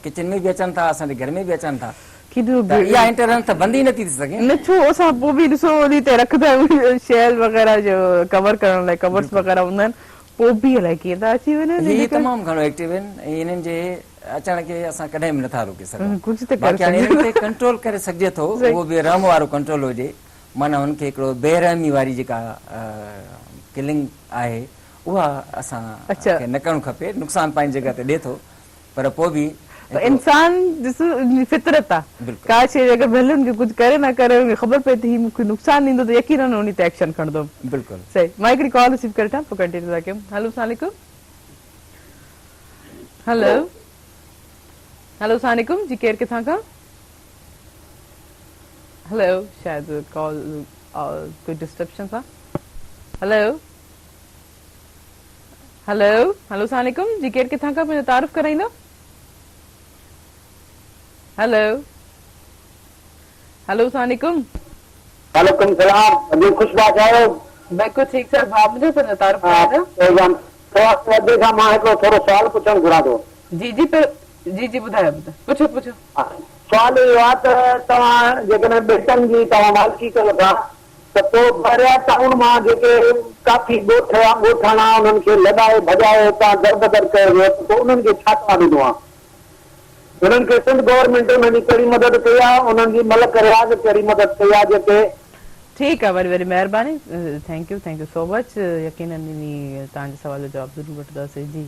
ڪچن ۾ به اچن ٿا اسان جي گهر ۾ به اچن ٿا. ته اها انٽر ته بند ئي نٿي ٿي سگهي. نه ڇو اسان پوء به ڏسو انهي تي رکندا آهيون شيل وغيره جو ڪور ڪرڻ لاء ڪورس وغيره هوندا آهن پوء به الائي ڪيئن ٿا اچي وڃن. هي تمام گهڻو ايڪٽو آهن ۽ انهن جي اچڻ کي اسان ڪڏهن به نٿا روڪي سگهون. ڪجهه ته ڪري باقي هاڻي سگهجي انهن تي ڪنٽرول ڪري سگهجي ٿو اهو به رحم وارو ڪنٽرول هجي معنيٰ هن کي هڪڙو بي رحمي واري جيڪا ڪلنگ آهي اها اسان کي نه ڪرڻ کپي نقصان پنهنجي جڳهه تي ڏي ٿو پر پوء به پر انسان ڏس فطرت آ ڪا شي اگر ڀلي ان کي ڪجهه ڪري نه ڪري ان کي خبر پئي ته هي مون کي نقصان ڏيندو ته يقينن انهي تي ايڪشن کڻندو. بلڪل. صحيح مان هڪڙي ڪال رسيو ڪري وٺان پوء ڪنٽينيو ٿا ڪيون هلو اسلام عليڪم هلو هلو اسلام عليڪم جي ڪير ڪٿان کان هلو شايد ڪال ڪوئي ڊسٽرپشن سان هلو هلو هلو اسلام عليڪم جي ڪير ڪٿان کان پنهنجو تعارف ڪرائيندو هلو هلو اسلام عليڪم. وعليڪم سلام جي خوش باش آهيو. بلڪل ٺيڪ سر ڀاء منهنجو پنهنجو تعارف ڪرائيندو. پروگرام ادي کان مان هڪڙو ٿورو سوال پڇڻ گهران ٿو. جي جي پر جي جي ٻڌايو ٻڌايو پڇو پڇو. سوال اهو آهي ته توهان جيڪڏهن ٻيٽن جي توهان مالڪي ڪيو ٿا ته پوء بحريا ٽائون مان جيڪي ڪافي ڳوٺ يا ڳوٺاڻا انهن کي لڏائي ڀڄائي اتان دربدر ڪيو ويو ته پوء انهن کي ڇا توهان ڏنو آهي؟ انهن کي سنڌ گورنمينٽ انهن جي ڪهڙي مدد ڪئي آهي؟ انهن جي ملڪ رياض ڪهڙي مدد ڪئي آهي جيڪي. ٺيڪ آ وڏي وڏي مهرباني thank you thank you so much يقينن انهي توهان جي سوال جو جواب ضرور وٺنداسين جي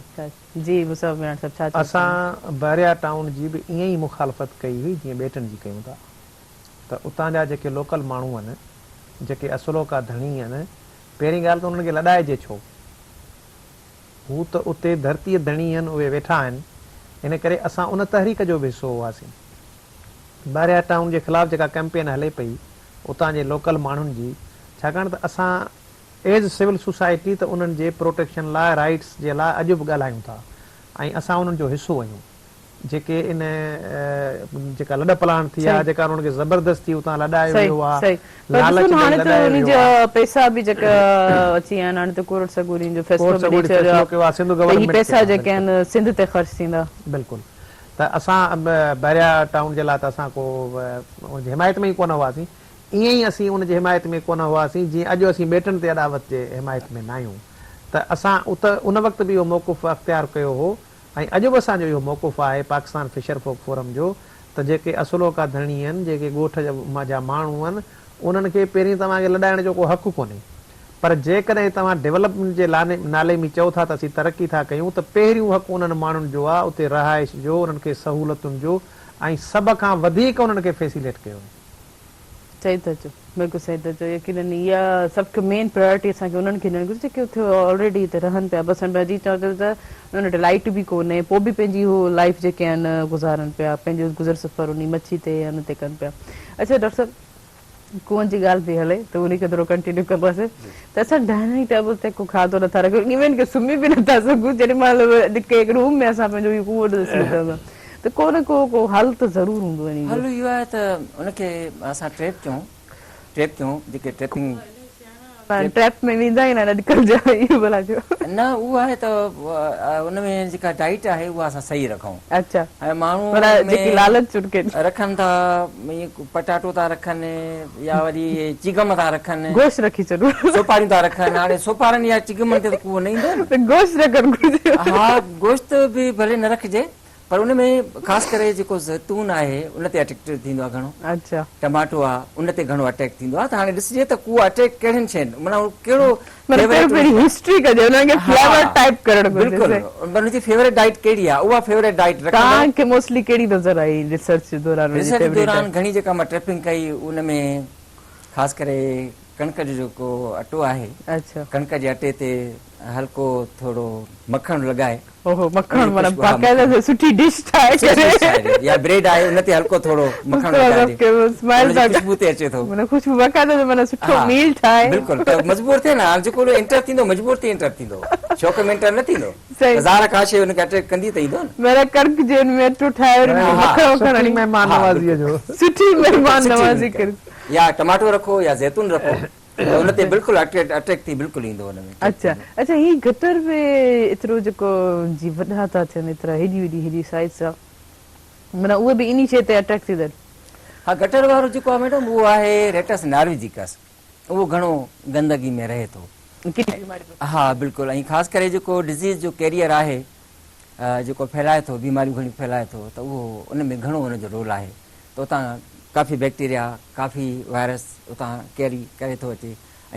جي مصطفيٰ مياڻ صاحب ڇا چوڻ چاهيندا. اسان بحريا ٽائون جي به ائين ئي مخالفت ڪئي هئي جيئن ٻيٽن جي ڪيون ٿا. ته اتان جا جيڪي لوڪل ماڻهو آهن، جيڪي اصلوڪا ڌڻي آهن، پهرين ڳالهه ته انهن کي لڏائجي ڇو؟ هو ته اتي ڌرتيء ڌڻي آهن، اهي ويٺا آهن، ان ڪري اسان ان تحريڪ جو به حصو هئاسين. بحريا ٽائون جي خلاف جيڪا ڪئمپين هلي پئي، اتان جي لوڪل ماڻهن جي، ڇاڪاڻ ته اسان ايز سول سوسائٽي ته انهن جي پروٽيڪشن لاء، رائيٽس جي لاء اڄ به ڳالهايون ٿا ۽ اسان انهن جو حصو آهيون. جيڪي ان جيڪا لڏ پلاڻ ٿي آ جيڪا انهن کي زبردستي اتان لڏايو ويو آ صحيح پر لالچ ڏسو نه ڏئي هاڻي ته لڏايو انهن ويو جا آ. پئسا به جيڪا اچي ويا آهن هاڻي ته ڪورٽ سڳوري ان جو فيصلو ڪورٽ به ڏئي سڳوري ڇڏيو فيصلو ڪيو آ سنڌ آ ته هي گورنمينٽ کي پئسا ها جيڪي بلڪل. آهن سنڌ تي خرچ ٿيندا. بلڪل ته اسان بحريا ٽائون جي لاء ته اسان ڪو ان جي حمايت ۾ ئي ڪونه هئاسين ائين ئي اسين ان جي حمايت ۾ ڪونه هئاسين جيئن اڄ اسين ٻيٽن تي اڏاوت جي حمايت ۾ ناهيون ته اسان ات ان وقت به اهو موقف اختيار ڪيو هو ۽ اڄ به اسان جو اهو موقف آهي پاڪستان فشر فوڪ فورم جو ته جيڪي اصلوڪا ڌڻي آهن، جيڪي ڳوٺ جا ماڻهو آهن، انهن کي پهرين توهان کي لڏائڻ جو ڪو حق ڪونهي. پر جيڪڏهن توهان ڊولپمينٽ جي نالي ۾ چئو ٿا ته اسين ترقي ٿا ڪيون ته پهريون حق انهن ماڻهن جو آهي اتي رهائش جو، انهن کي سهولتن جو ۽ سڀ کان وڌيڪ انهن کي فيسيليٽ ڪيو وڃي. صحيح ٿا چئو بلڪل صحيح ٿا چئو يقينن اها سڀ کان مين پرائرٽي اسان کي انهن کي ڏيڻ گهرجي جيڪي اتي آلريڊي اتي رهن پيا بسن پيا جي چئو ته انهن وٽ لائيٽ به ڪونهي پوء به پنهنجي هو لائيف جيڪي آهن گذارن پيا پنهنجو گذر سفر انهي مڇي تي يا ان تي ڪن پيا اڇا ڊاڪٽر صاحب ڪوئن جي ڳالهه پئي هلي ته انهي کي ٿورو ڪنٽينيو ڪنداسين ته اسان ڊائننگ ٽيبل تي ڪو کاڌو نٿا رکون ايون ڪي سمهي به نٿا سگهون جيڏي مهل ڪنهن روم ۾ اسان پنهنجو اهو ڪوئو ڏسي ته ته ڪو نه ڪو ڪو حل ته ضرور هوندو انهي جو. حل اهو آهي ته ان کي اسان ٽريپ چئون ٽريپ چئون جيڪي ٽريپنگ ٽريپ ٽريپ ۾ ويندا ئي نه آهن اڄڪلهه جا اهو ڀلا ڇو. نه اهو آهي ته ان ۾ جيڪا ڊائيٽ آهي اها اسان صحيح رکون. اڇا ۽ ماڻهو معنيٰ ان ۾ جيڪي لالچ ان کي. رکن ٿا ائين پٽاٽو ٿا رکن يا وري چگم ٿا رکن. گوشت رکي ڇڏو. سوپاريون ٿا رکن هاڻي سوپارن يا چگمن تي ته ڪوئو نه ايندو نه. ته گوشت رکڻ گهرجي. ها گوشت به ڀلي نه رکجي. پر ان ۾ خاص ڪري جيڪو زيتون آهي ان تي اٽيڪ ٿيندو آهي گهڻو. اڇا. ٽماٽو آهي ان تي گهڻو اٽيڪ ٿيندو آهي ته هاڻي ڏسجي ته ڪو اٽيڪ ڪهڙين شين معنيٰ هو ڪهڙو معنيٰ پهريون پهرين هسٽري ڪجي انهن کي فليور ٽائپ ڪرڻ گهرجي. بلڪل ان جي فيورٽ ڊائيٽ ڪهڙي آهي اها فيورٽ ڊائيٽ رکندو. توهان کي موسٽلي ڪهڙي نظر آئي ريسرچ جي دوران ان جي ريسرچ فيورٽ دوران ڊائيٽ؟ گهڻي جيڪا مان ٽريپنگ ڪئي ان ۾ خاص ڪري ڪڻڪ جو جيڪو اٽو آهي اڇا. ڪڻڪ جي اٽي تي هلڪو ٿورو مکڻ لڳائي. اوهو مکڻ معنيٰ باقاعده سا سٺي ڊش ٺاهي ڪري. سٺي ڊش ٺاهي ڏي يا بريڊ آهي ان تي هلڪو ٿورو مکڻ لڳائي ڏي. اسمائل ان جي خوشبو تي اچي ٿو. معنيٰ خوشبو باقاعده معنيٰ سٺو ميل ٺاهي. بلڪل ته مجبور ٿئي نه هاڻ جيڪو انٽر ٿيندو مجبور ٿي انٽر ٿيندو شوق ۾ انٽر نه ٿيندو. ظاهر ڪا شيء ان کي اٽريڪٽ ڪندي ته ايندو نه. معنيٰ ڪڻڪ جي ان ۾ اٽو ٺاهي وري ان ۾ مکڻ وکڻ سٺي مهمان نوازي جو. سٺي مهمان نوازي ڪري. يا ٽماٽو رکو يا زيتون رکو. ته ان تي بلڪل اٽريڪٽ ٿي بلڪل ايندو ان ۾. اڇا اڇا هي گٽر به ايترو جيڪو جي وڏا ٿا ٿين ايترا هيڏي وڏي هيڏي سائيز جا معنيٰ اهي به انهي شيء تي اٽريڪٽ ٿيندا آهن. ها گٽر وارو جيڪو آهي ميڊم اهو آهي ريٽس نارويجيڪس اهو گهڻو گندگي ۾ رهي ٿو. ڪني بيماري به. ها بلڪل ۽ خاص ڪري جيڪو ڊزيز جو ڪيريئر آهي جيڪو ڦهلائي ٿو بيماريون گهڻيون ڦهلائي ٿو ته اهو ان ۾ گهڻو ان جو رول آهي ته اتان ڪافي بيڪٽيريا ڪافي وائرس اتان ڪيري ڪري ٿو اچي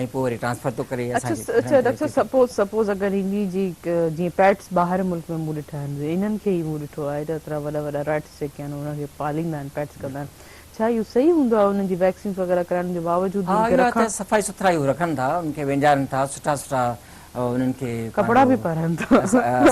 ۽ پوء وري ٽرانسفر ٿو ڪري اسان کي اڇا ڊاڪٽر صاحب سپوز سپوز اگر انهي جي جيئن پيٽس ٻاهر ملڪ ۾ مون ڏٺا آهن انهن کي ئي مون ڏٺو آهي ته ايترا وڏا وڏا ريٽس جيڪي آهن انهن کي پاليندا آهن پيٽس ڪندا آهن ڇا اهو صحيح هوندو آهي انهن جي ويڪسينس وغيره ڪرائڻ جي باوجود به انهن کي ها اهو رکڻ؟ ته صفائي سٿرائي هو رکن ٿا انهن کي وينجارن ٿا سٺا سٺا انهن کي ڪپڙا به پارائن ٿا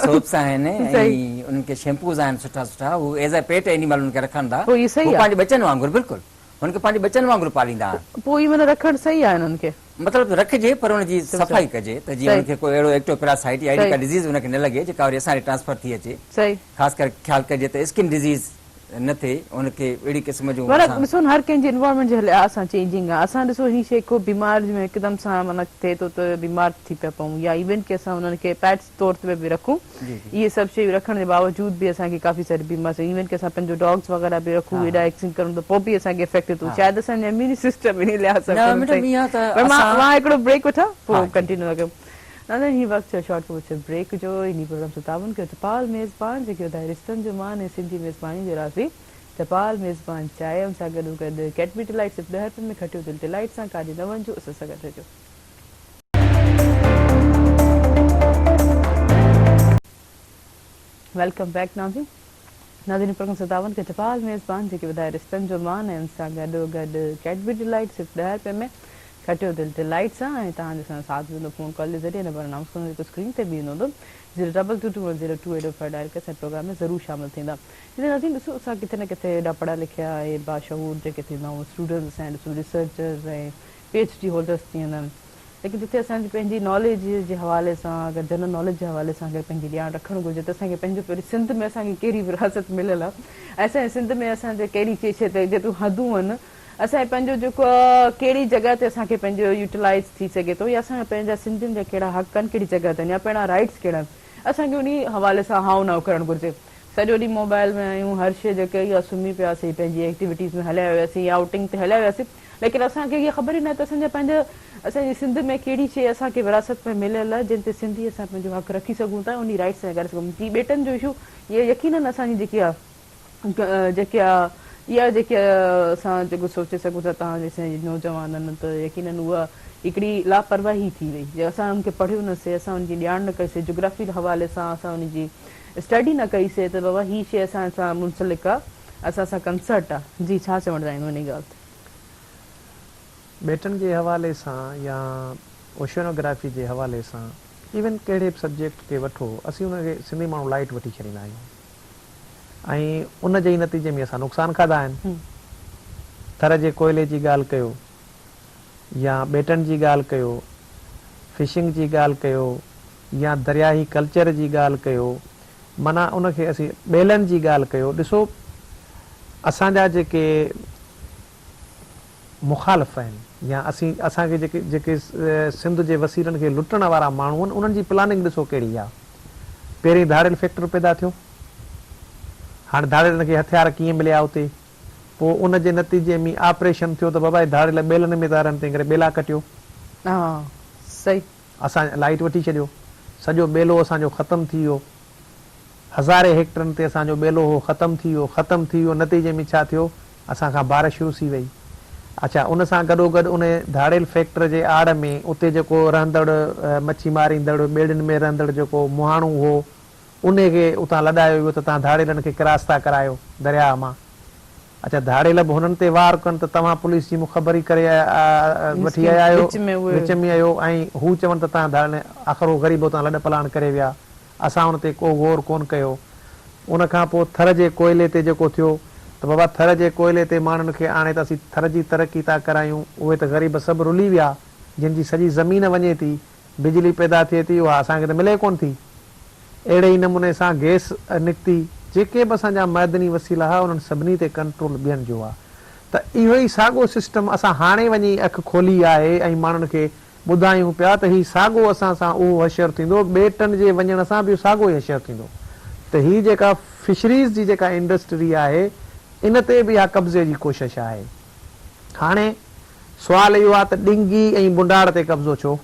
سوپس آهن ۽ انهن کي شيمپوز آهن سٺا سٺا هو ايز اي پيٽ اينيمل انهن کي رکن ٿا پوء اهو صحيح هو آهي پنهنجي ٻچن وانگر بلڪل هن کي پنهنجي ٻچن وانگر پاليندا آهن. پوء اهي معنيٰ رکڻ صحيح آهي انهن کي. مطلب رکجي پر ان جي صفائي ڪجي ته جيئن ان کي ڪو اهڙو ايڪٽو پيراسائيٽ يا اهڙي ڪا ڊزيز ان کي نه لڳي جيڪا وري اسان ڏي ٽرانسفر ٿي اچي. خاص ڪري خيال ڪجي ته اسڪن ڊزيز نه ٿئي ان کي اهڙي قسم جون معنيٰ ڏسو نه هر ڪنهن جي انوائرمينٽ جي لحاظ سان چينجنگ آهي اسان ڏسو هي شيء ڪو بيمار جي هڪدم سان معنيٰ ٿئي ٿو ته بيمار ٿي پيا پئون يا ايون ڪي اسان انهن کي پيٽس طور تي به رکون اهي سڀ شيون رکڻ جي باوجود به اسان کي ڪافي ساري بيماريون ايون ڪي اسان پنهنجو ڊاگس وغيره به رکون ايڏا ايڪسين ڪرون ته پوء به اسان کي افيڪٽ ٿو شايد اسان جو اميون سسٽم انهي لحاظ سان ڪونه صحيح پر مان مان هڪڙو بريڪ وٺان پوء ڪنٽينيو ٿا ڪيون ناظرين هي وقت ٿيو شارٽ ڪوچ بريڪ جو انهي پروگرام سان تعاون ڪيو ٽپال ميزبان جيڪي وڌائي رشتن جو مان ۽ سنڌي ميزباني جو راضي ٽپال ميزبان چانهه ان سان گڏو گڏ ڪيڊبري ڊلائيٽ صرف ڏهه رپين ۾ کٽيو دل ڊلائيٽ سان ڪاڄ نون جو اسان سان گڏ رهجو. Welcome back ناظرين ناظرين پروگرام ستاون کي ٽپال ميزبان جيڪي وڌائي رشتن جو مان ۽ ان سان گڏو گڏ ڪيڊبري ڊلائيٽ صرف 10 رپين ۾ کٽيو دل ڊلائيٽ سان ۽ توهان جو سان ساٿ ملندو فون ڪال جي ذريعي نمبر انائونس ڪندو جيڪو اسڪرين تي به ايندو هوندو zero double two two one zero two eight five dial ڪري اسان پروگرام ۾ ضرور شامل ٿيندا جي ناظرين ڏسو اسان ڪٿي نه ڪٿي ايڏا پڙهيا لکيا ۽ باشعور جيڪي ٿيندا آهيون اسٽوڊنٽس ۽ ڏسو researchers ۽ P H D holders ٿي ويندا آهن ليڪن جتي اسان جي پنهنجي ناليج جي حوالي سان اگر جنرل ناليج جي حوالي سان اگر پنهنجي ڄاڻ رکڻ گهرجي ته اسان کي پنهنجو پوري سنڌ ۾ اسان کي ڪهڙي وراثت مليل آهي ۽ اسان جي سنڌ ۾ اسان جي ڪهڙي شي شي تي جيتريون حدون آهن اسان جي پنهنجو جيڪو ڪهڙي جڳهه تي اسان کي پنهنجو يوٽيلائز ٿي سگهي ٿو يا اسان جا پنهنجا سنڌين جا ڪهڙا حق آهن ڪهڙي جڳهه تي آهن يا پنهنجا رائٽس ڪهڙا آهن اسان کي انهي حوالي سان هائو نائو ڪرڻ گهرجي سڄو ڏينهن موبائل ۾ آهيون هر شي جيڪي يا سمهي پياسين پنهنجي ايڪٽيوٽيز ۾ هليا وياسين يا آئوٽنگ تي هليا وياسين ليڪن اسان کي اها خبر ئي ناهي ته اسان جا پنهنجا اسان جي سنڌ ۾ ڪهڙي شيء اسان کي وراثت ۾ مليل آهي جنهن تي سنڌي اسان پنهنجو حق رکي سگهون ٿا انهي رائٽس سان ڳالهائي سگهون جي ٻيٽن جو اشو اها يقينن اسان جي جيڪي آهي جيڪي آهي اها جيڪي اسان جيڪو سوچي سگهون ٿا تهان جي اسان جي نوجوانن ته يقينن اها هڪڙي لاپرواهي ٿي وئي جي اسان ان کي پڙهيو نه سي اسان ان جي ڄاڻ نه ڪئي سي جغرافي حوالي سان اسان ان جي اسٽڊي نه ڪئي سي ته بابا هي شيء اسان سان منسلڪ آهي اسان سان ڪنسرٽ آ. جي ڇا چوڻ چاهيندو انهي ڳالهه تي. ٻيٽن جي حوالي سان يا اوشينوگرافي جي حوالي سان ايون ڪهڙي به سبجيڪٽ کي وٺو اسين ان کي سنڌي ماڻهو لائيٽ وٺي ڇڏيندا آهيون ۽ ان جي ئي نتيجي ۾ اسان نقصان کاڌا آهن. ٿر جي ڪوئلي جي ڳالهه ڪيو يا ٻيٽن جي ڳالهه ڪيو، فشنگ جي ڳالهه ڪيو يا درياهي ڪلچر جي ڳالهه ڪيو معنيٰ ان کي اسين ٻيلن جي ڳالهه ڪيو، ڏسو اسان جا جيڪي مخالف آهن يا اسين اسان کي جيڪي جيڪي سنڌ جي وسيلن کي لٽڻ وارا ماڻهو آهن انهن جي پلاننگ ڏسو ڪهڙي آهي. پهرين ڌاڙيل فيڪٽر پيدا ٿيو، هاڻي ڌاڙيلن کي هٿيار ڪيئن مليا اتي، پوء ان جي نتيجي ۾ آپريشن ٿيو ته بابا هي ڌاڙيل ٻيلن ۾ ٿا رهن تنهن ڪري ٻيلا ڪٽيو. ها صحيح. اسان لائيٽ وٺي ڇڏيو. سڄو ٻيلو اسان جو ختم ٿي ويو. هزارين هيڪٽرن تي اسان جو ٻيلو هو ختم ٿي ويو، ختم ٿي ويو نتيجي ۾ ڇا ٿيو اسان کان بارش رسي وئي. اڇا ان سان گڏوگڏ ان ڌاڙيل فيڪٽر جي آڙ ۾ اتي جيڪو رهندڙ مڇي ماريندڙ ٻيڙين ۾ رهندڙ جيڪو مهاڻو هو انهي کي اتان لڏايو ويو ته توهان ڌاڙيلن کي ڪراس ٿا ڪرايو درياهه مان. اڇا ڌاڙيل به هنن تي وار ڪن ته توهان پوليس جي مخبري ڪري وٺي آيا آهيو وچ ۾ اهيو ۽ هو چون ته توهان ڌاڙيل آخر هو غريب اتان لڏ پلاڻ ڪري ويا اسان ان تي ڪو غور ڪونه ڪيو ان کان پوء ٿر جي ڪوئلي تي جيڪو ٿيو ته بابا ٿر جي ڪوئلي تي ماڻهن کي آڻي ته اسين ٿر جي ترقي ٿا ڪرايون اهي ته غريب سڀ رلي ويا جن جي سڄي زمين وڃي ٿي بجلي پيدا ٿئي ٿي اها اسان کي ته ملي ڪونه ٿي. اهڙي ئي نموني سان گئس نڪتي، جيڪي به اسان جا معدني وسيلا ها انهن سڀني تي ڪنٽرول ٻين جو آ ته اهو ئي ساڳو سسٽم اسان هاڻي وڃي اک کولي آهي ۽ ماڻهن کي ٻڌايون پيا ته هي ساڳو اسان سان اهو حشر ٿيندو ٻيٽن جي وڃڻ سان به اهو ساڳو ئي حشر ٿيندو ته هي جيڪا فشريز جي جيڪا انڊسٽري آهي ان تي به اها قبضي جي ڪوشش آهي هاڻي سوال اهو آ ته ڏنگي ۽ بنڊاڙ تي قبضو ڇو؟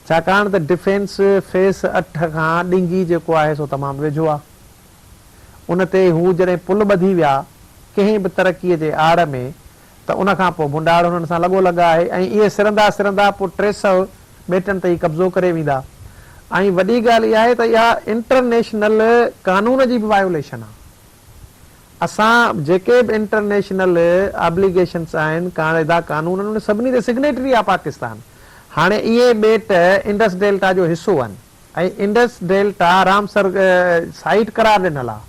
ڇاڪاڻ ته ڊفينس فيس 8 کان ڏنگي جيڪو آهي سو تمام ويجهو آ. ان تي هو جڏهن پل ٻڌي ويا ڪنهن به ترقيء جي آڙ ۾ ته ان کان پوء ڀونڊاڙ هنن سان لڳو لڳ آهي ۽ ائين سرندا سرندا پوء 300 ٻيٽن تي ئي قبضو ڪري ويندا ۽ وڏي ڳالهه اها آهي ته اها انٽرنيشنل قانون جي به وايوليشن آ. اسان جيڪي به انٽرنيشنل آبليگيشنس آهن، قاعدا قانون آهن انهن سڀني تي سگنيٽري آهي پاڪستان. هاڻي اهي ٻيٽ انڊس ڊيلٽا جو حصو آهن ۽ انڊس ڊيلٽا رامسر سائيٽ قرار ڏنل آهي.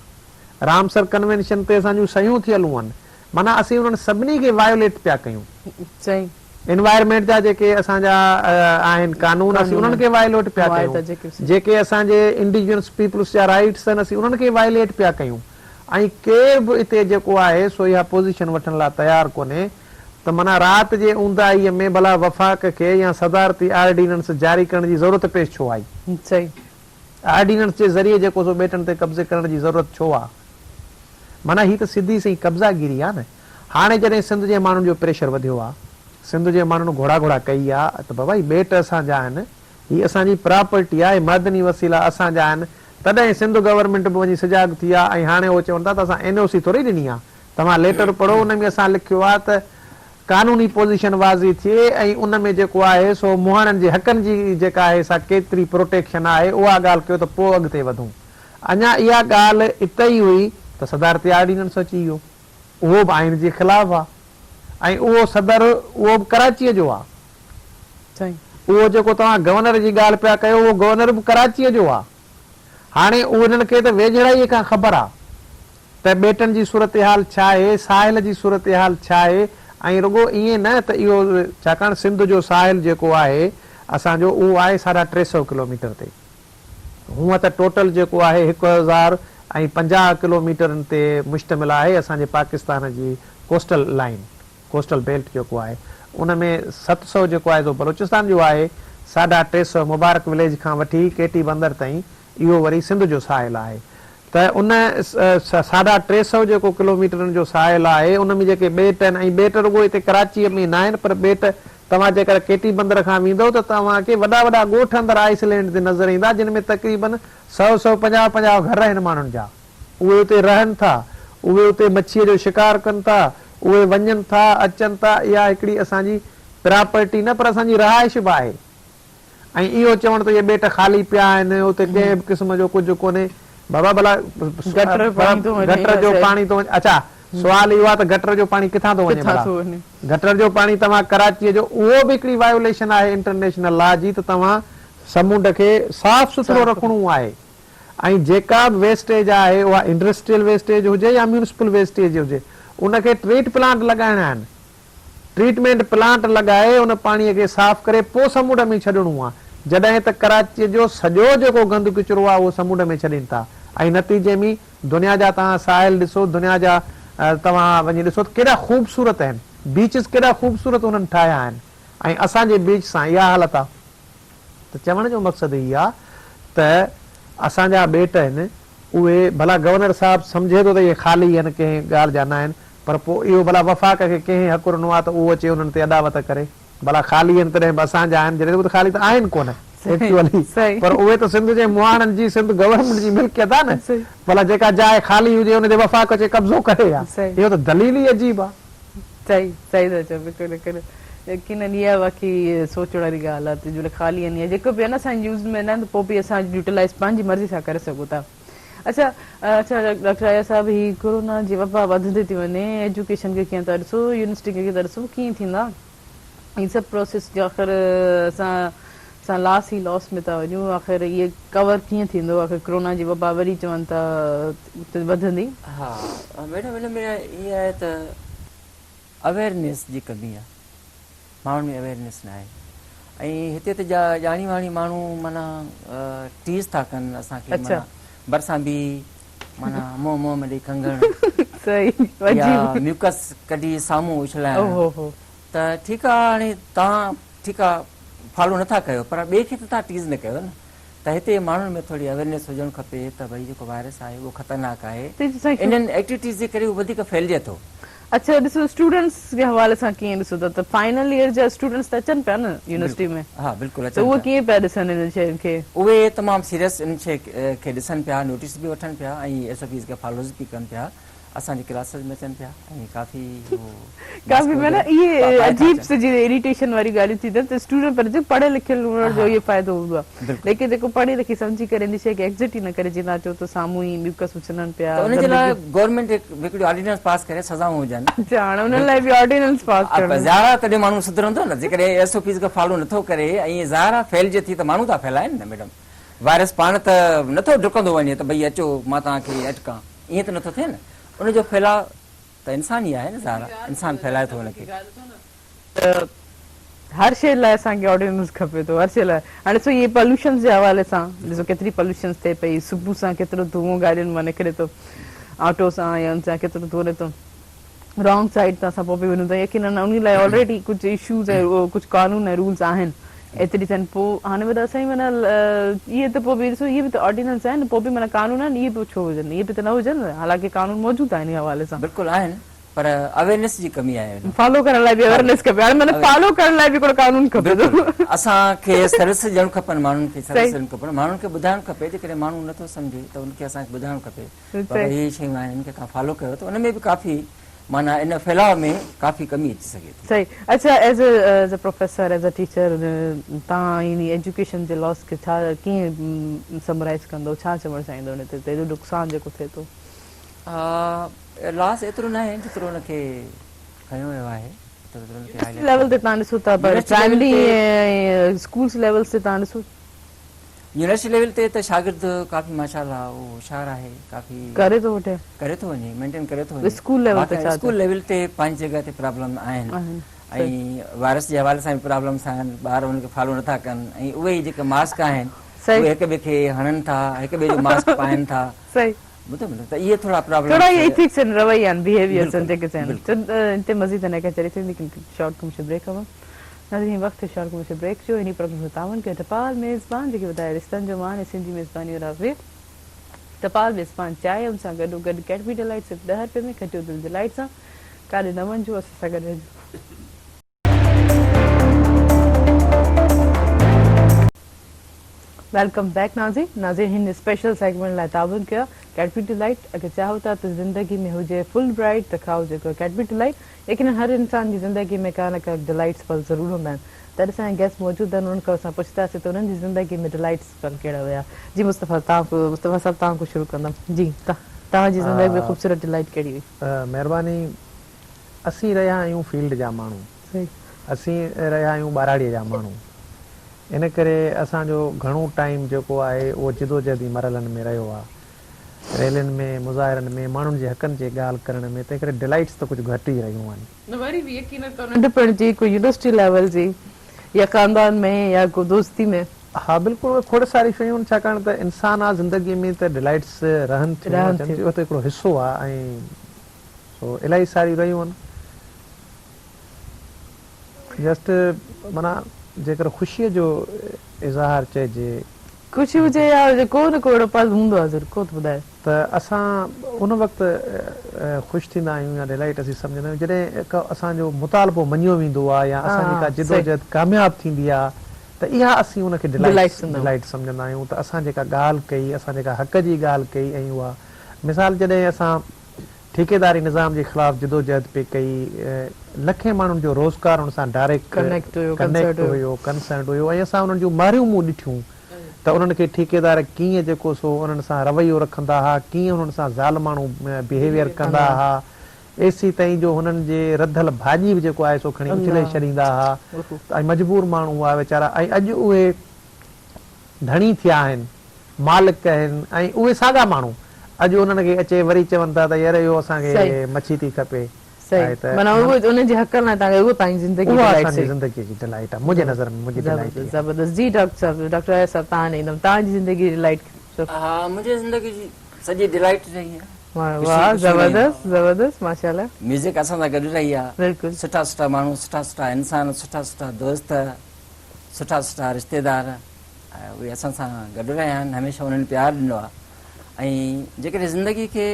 رامسر ڪنوينشن تي اسان جون صحيحون ٿيل هئن. معنيٰ اسين انهن سڀني کي وايوليٽ پيا ڪيون. صحيح. انوائرمينٽ جا جيڪي اسان جا آهن قانون اسين انهن کي وائليٽ پيا ڪيون. جيڪي اسان جي انڊيجنس پيپلس جا رائيٽس آهن اسين انهن کي وائليٽ پيا ڪيون ۽ ڪير به اتي جيڪو آهي سو اها پوزيشن وٺڻ لاء تيار ڪونهي ته معنيٰ رات جي اونداهيء ۾ ڀلا وفاق کي يا صدارتي آرڊيننس جاري ڪرڻ جي ضرورت پيش ڇو آئي؟ صحيح. آرڊيننس جي ذريعي جيڪو سو ٻيٽن تي قبضي ڪرڻ جي ضرورت ڇو آ؟ معنيٰ هي ته سڌي سئين قبضا گيري آ نه. هاڻي جڏهن سنڌ جي ماڻهن جو پريشر وڌيو آ، سنڌ جي ماڻهن گهوڙا گهوڙا ڪئي آ ته بابا هي ٻيٽ اسان جا آهن، هي اسان جي پراپرٽي آ، هي معدني وسيلا اسان جا آهن، تڏهن سنڌ گورنمينٽ به وڃي سجاڳ ٿي آ ۽ هاڻي اهو چون ٿا ته اسان اين او سي ٿوري ڏني آ، توهان ليٽر پڙهو ان ۾ اسان لکيو آ ته قانوني پوزيشن واضح ٿئي ۽ ان ۾ جيڪو آهي سو مهاڻن جي حقن جي جيڪا آهي سا ڪيتري پروٽيڪشن آهي اها ڳالهه ڪيو ته پوء اڳتي وڌون. اڃا اها ڳالهه اتي ئي هئي ته صدارتي آرڊيننس اچي ويو. اهو به آئين جي خلاف آ ۽ اهو صدر اهو به ڪراچيء جو آ. اهو جيڪو توهان گورنر جي ڳالهه پيا ڪيو اهو گورنر به ڪراچيء جو آ. هاڻي انهن کي ته ويجهڙائيء کان خبر آ ته ٻيٽن جي صورتحال ڇا آهي، ساحل جي صورتحال ڇا آهي ۽ رڳو ائين نه ته اهو ڇاڪاڻ سنڌ جو ساحل جيڪو آهي اسان جو اهو آهي ساڍا 300 ڪلوميٽر تي. هونء ته ٽوٽل جيڪو آهي 1050 ڪلوميٽرن تي مشتمل آهي اسان جي پاڪستان جي ڪوسٽل لائين، ڪوسٽل بيلٽ جيڪو آهي ان ۾ 700 جيڪو آهي سو بلوچستان جو آهي، ساڍا 300 مبارڪ وليج کان وٺي ڪيٽي بندر تائين اهو وري سنڌ جو ساحل آهي ته ان ساڍا 300 جيڪو ڪلوميٽرن جو ساحل آهي ان ۾ جيڪي ٻيٽ آهن ۽ ٻيٽ رڳو هتي ڪراچيء ۾ ناهن پر ٻيٽ توهان جيڪر ڪيٽي بندر کان ويندؤ ته توهان کي وڏا وڏا ڳوٺ اندر آئس لينڊ تي نظر ايندا جن ۾ تقريبن سئو سئو پنجاهه پنجاهه گهر آهن ماڻهن جا اهي اتي رهن ٿا اهي اتي مڇيء جو شڪار ڪن ٿا اهي وڃن ٿا اچن ٿا اها هڪڙي اسان جي پراپرٽي نه پر اسان جي رهائش به آهي. ۽ اهو چوڻ ته اهي ٻيٽ خالي پيا آهن، اتي ڪنهن به قسم جو ڪجهه ڪونهي. بابا ڀلا گٽر جو پاڻي ٿو وڃي گٽر جو پاڻي ٿو وڃي. اڇا سوال اهو آهي ته گٽر جو پاڻي ڪٿان ٿو وڃي ڀلا؟ گٽر جو پاڻي توهان ڪراچيء جو اهو به هڪڙي وايوليشن آهي انٽرنيشنل لا جي ته توهان سمنڊ کي صاف سٿرو رکڻو آهي ۽ جيڪا به ويسٽيج آهي اها انڊسٽريل ويسٽيج هجي يا ميونسپل ويسٽيج هجي ان کي ٽريٽ پلانٽ لڳائڻا آهن. ٽريٽمينٽ پلانٽ لڳائي ان پاڻي کي صاف ڪري پوء سمنڊ ۾ ڇڏڻو آ جڏهن ته ڪراچيء جو سڄو جيڪو گند ڪچرو آ اهو سمنڊ ۾ ڇڏين ٿا ۽ نتيجي ۾ دنيا جا توهان ساحل ڏسو دنيا جا توهان وڃي ڏسو ته ڪيڏا خوبصورت آهن بيچز ڪيڏا خوبصورت انهن ٺاهيا آهن ۽ اسان جي بيچ سان اها حالت آ ته چوڻ جو مقصد هي آ ته اسان جا ٻيٽ آهن اهي ڀلا گورنر صاحب سمجهي ٿو ته اهي خالي آهن ڪنهن ڳالهه جا ناهن پر پوء اهو ڀلا وفاق کي ڪنهن حق ڏنو آهي ته اهو اچي انهن تي اڏاوت ڪري؟ ڀلا خالي آهن تڏهن به اسان جا آهن، جڏهن ته اهي ته خالي ته آهن ڪونه. ايڪچوئلي پر اهي ته سنڌ جي مهاڻن جي سنڌ گورنمينٽ جي ملڪيت آ نه ڀلا جيڪا جاء خالي هجي ان تي وفاق اچي قبضو ڪري ها اهو ته دليل ئي عجيب آ. صحيح صحيح ٿا چئو بلڪل بلڪل يقينن اها واقعي سوچڻ واري ڳالهه آ ته جيڪڏهن خالي آهن يا جيڪو به آهن اسان يوز ۾ نه آهن ته پوء به اسان يوٽيلائز پنهنجي مرضي سان ڪري سگهون ٿا. اڇا اڇا ڊاڪٽر اياز صاحب هي ڪورونا جي وبا وڌندي ٿي وڃي ايجوڪيشن کي ڪيئن ٿا ڏسو يونيورسٽي کي ڪيئن ٿا ڏسو ڪيئن ٿيندا هي سڀ پروسيس جو آخر اسان اسان لاس ئي لاس ۾ ٿا وڃون آخر اهي ڪور ڪيئن ٿيندو آخر ڪورونا جي وبا وري چون ٿا وڌندي. ها ميڊم ان ۾ ائين آهي ته اويرنيس جي ڪمي آهي ماڻهن ۾ اويرنيس نه آهي ۽ هتي ته ڄاڻي واڻي ماڻهو معنيٰ ٽيز ٿا ڪن اسان کي معنيٰ ڀرسان بيهي معنيٰ منهن منهن ۾ ڏئي کنگهڻ يا ميوڪس ڪڍي سامهون اڇلائڻ ته ٺيڪ آهي هاڻي توهان ٺيڪ آهي فالو نٿا ڪيو پر ٻئي کي ته توهان ٽيز نه ڪيو نه ته هتي ماڻهن ۾ ٿوري اويرنيس هجڻ کپي ته ڀئي جيڪو وائرس آهي اهو خطرناڪ آهي انهن ايڪٽيوٽيز جي ڪري اهو وڌيڪ ڦهلجي ٿو. اڇا ڏسو اسٽوڊنٽس جي حوالي سان ڪيئن ڏسو ٿا ته فائنل ايئر جا اسٽوڊنٽس ته اچن پيا نه يونيورسٽي ۾ ها بلڪل اچن ته اهي ڪيئن پيا ڏسن انهن شين کي؟ اهي تمام سيريس ان شي کي ڏسن پيا نوٽيس به وٺن پيا ۽ ايس او پيز کي فالوز به ڪن پيا اسان جي ڪلاسز ۾ اچن پيا ۽ ڪافي هو ڪافي معنيٰ اهي عجيب سي جي اريٽيشن واريون ڳالهيون ٿينديون آهن ته اسٽوڊنٽ پر جيڪو پڙهيل لکيل هئڻ جو اهو فائدو هوندو آهي ليڪن جيڪو پڙهي لکي سمجهي ڪري ان شيء کي ايگزٽ ئي نه ڪري جيئن توهان چئو ته سامهون ئي ميوڪس اڇلن پيا ته ان جي لاء گورنمينٽ هڪڙي آرڊيننس پاس ڪري سزائون هجن. اڇا هاڻي انهن لاء به آرڊيننس پاس ڪرڻو. ظاهر آهي تڏهن ماڻهو سڌرندو نه جيڪڏهن ايس او پيز کي فالو نٿو ڪري ۽ ظاهر آهي ڦهلجي ٿي ته ماڻهو ٿا ڦهلائن نه ميڊم وائرس پاڻ ته نٿو ڊڪندو وڃي ته ڀئي اچو مان توهان کي اٽڪان ائين ته نٿو ٿئي نه ان جو ڦهلاء ته انسان ئي آهي نه ظاهر آهي انسان ڦهلائي ٿو ان کي. ته هر شيء لاء اسان کي آرڊيننس کپي ٿو هر شيء لاء هاڻي ڏسو اهي پوليوشنز جي حوالي سان ڏسو ڪيتري پوليوشنز ٿئي پئي صبح سان ڪيترو دونهون گاڏين مان نڪري ٿو آٽو سان يا ان سان ڪيترو دونهون نڪري ٿو رانگ سائيڊ تان اسان پوء به وڃون ٿا يقينن انهي لاء آلريڊي ڪجهه اشوز ۽ ڪجهه قانون ۽ رولز آهن ايتري ٿين پوء هاڻي وڏا سائين معنيٰ اهي ته پوء به ڏسو اهي به ته آرڊيننس آهن پوء به معنيٰ قانون آهن اهي به ڇو هجن اهي به ته نه هجن حالانڪه قانون موجود آهن انهي حوالي سان. بلڪل آهن پر اويرنيس جي ڪمي آهي ان. فالو ڪرڻ لاء به اويرنيس کپي هاڻي معنيٰ فالو ڪرڻ لاء به هڪڙو قانون کپي ٿو. بلڪل اسان کي سروس ڏيڻ کپن ماڻهن کي سروس ڏيڻ کپن ماڻهن کي ٻڌائڻ کپي جيڪڏهن ماڻهو نٿو سمجهي ته ان کي اسان کي ٻڌائڻ کپي بابا هي شيون آهن ان کي توهان فالو ڪيو ته ان ۾ به ڪافي معنيٰ ان ڦهلاء ۾ ڪافي ڪمي اچي سگهي ٿي. صحيح اڇا as as a professor as a teacher توهان يعني ايجوڪيشن جي لاس کي ڇا ڪيئن سمرائيز ڪندو ڇا چوڻ چاهيندو ان تي ايڏو نقصان جيڪو ٿئي ٿو. لاس ايترو ناهي جيترو ان کي کنيو ويو آهي. يونيورسٽي ليول تي توهان ڏسو ٿا پر پرائمري ۽ اسڪولس ليولز تي توهان ڏسو. يونيورسٽي ليول تي ته شاگرد ڪافي ماشاء الله اهو هوشيار آهي ڪافي ڪري ٿو وٺي ڪري ٿو وڃي مينٽين ڪري ٿو وڃي. اسڪول ليول تي ڇا اسڪول ليول تي پنهنجي جڳهه تي پرابلم آهن ۽ وائرس جي حوالي سان به پرابلمس آهن ٻار ان کي فالو نٿا ڪن ۽ اهي ئي جيڪي ماسڪ آهن اهي هڪ ٻئي کي هڻن ٿا هڪ ٻئي جو ماسڪ پائن ٿا. صحيح ٻڌو نه ته اهي ٿورا پرابلمس ٿورا اهي ايٿڪس آهن رويا آهن بيهيويئرس آهن جيڪي چئن ان تي مزيد اڃا ڪچهري ٿيندي ليڪن شارٽ ڪمرشل بريڪ کان ناظرين هي وقت شارٽ ڪمرشل بريڪ جو انهي پروگرام سان تعاون ڪيو ٽپال ميزبان جيڪي وڌائي رشتن جو مان ۽ سنڌي ميزباني راغب ٽپال ميزبان چانهه ان سان گڏو گڏ ڪيڊبري ڊيلائيٽ صرف 10 رپئي ۾ کٽيو دل ڊيلائيٽ سان ڪاڏي نه وڃجو اسان سان گڏ رهجو. Welcome back ناظرين ناظرين هن اسپيشل سيگمينٽ لاء تعاون ڪيو ڪيڊبري ڊيلائيٽ اگر چاهو ٿا ته زندگي ۾ هجي فل برائيٽ ته کائو جيڪو ڪيڊبري ڊيلائيٽ يقينن هر انسان جي زندگي ۾ ڪا نه ڪا ڊيلائيٽس پل ضرور هوندا آهن ته اڄ اسان جا گيسٽ موجود آهن انهن کان اسان پڇنداسين ته انهن جي زندگي ۾ ڊيلائيٽس پل ڪهڙا هيا جي مصطفيٰ توهان مصطفيٰ صاحب توهان کان شروع ڪندم جي توهان جي زندگي ۾ خوبصورت ڊيلائيٽ ڪهڙي هئي. مهرباني اسين رهيا آهيون فيلڊ جا ماڻهو اسين رهيا آهيون ٻهراڙيء جا ماڻهو ان ڪري اسان جو گهڻو ٽائيم جيڪو آهي اهو جدوجهدي مرحلن ۾ رهيو آهي. ريلين ۾، مظاهرن ۾، ماڻهن جي حقن جي ڳالهه ڪرڻ ۾ تنهن ڪري ڊلائيٽس ته ڪجهه گهٽ ئي رهيون آهن. نه وري به يقينن ته ننڍپڻ جي ڪو يونيورسٽي ليول جي يا خاندان ۾ يا ڪو دوستي ۾. ها بلڪل اهي کوڙ ساريون شيون آهن ڇاڪاڻ ته انسان آ زندگي ۾ ته ڊلائيٽس رهن ٿيون اچن ٿيون اهو ته هڪڙو حصو آ ۽ سو الاهي ساريون رهيون آهن. جسٽ معنيٰ جيڪر خوشيء جو اظهار چئجي. خوشي هجي يا هجي ڪو نه ڪو اهڙو پل هوندو آهي ضرور ڪو ته ٻڌايو. ته اسان ان وقت خوش ٿيندا آهيون يا ڊيلائيٽ اسين سمجهندا آهيون جڏهن ڪا اسان جو مطالبو مڃيو ويندو آهي يا اسان جي ڪا جدوجهد ڪامياب ٿيندي آهي ته اها اسين ان کي ڊلائيٽ ڊلائيٽ سمجهندا آهيون ته اسان جيڪا ڳالهه ڪئي اسان جيڪا حق جي ڳالهه ڪئي ۽ اها مثال جڏهن اسان ٺيڪيداري نظام جي خلاف جدوجهد پئي ڪئي لکين ماڻهن جو روزگار ان سان ڊائريڪٽ ڪنيڪٽ هيو ڪنسرنڊ هيو ۽ اسان انهن جون محرومون ڏٺيون ته انهن کي ٺيڪيدار ڪيئن جيڪو سو انهن سان رويو رکندا ها ڪيئن انهن سان ظالماڻو بهيويئر ڪندا ها ايسيتائين جو هنن جي رڌل ڀاڄي به جيڪو آهي سو کڻي اڇلي ڇڏيندا ها ۽ مجبور ماڻهو هئا ويچارا ۽ اڄ اهي ڌڻي ٿيا آهن، مالڪ آهن ۽ اهي ساڳا ماڻهو اڄ انهن کي اچي وري چون ٿا ته يار اهو اسان کي مڇي ٿي کپي آهي ته معنيٰ اهو انهن جي حقن لاء توهان کي اهو توهان جي زندگي اها اسان جي زندگي جي ڊلائيٽ آهي منهنجي نظر ۾ منهنجي ڊلائيٽ اها. زبردست جي ڊاڪٽر صاحب ڊاڪٽر اياز صاحب توهان ڏي ايندم توهان جي زندگي جي ڊلائيٽ. ها منهنجي زندگي جي سڄي ڊلائيٽ رهي آهي. واه زبردست زبردست ماشاءالله. ميوزڪ اسان سان گڏ رهي آ. بلڪل. سٺا سٺا ماڻهو سٺا سٺا انسان سٺا سٺا دوست سٺا سٺا رشتيدار اهي اسان سان گڏ رهيا آهن هميشه انهن پيار ڏنو آ ۽ جيڪڏهن زندگي کي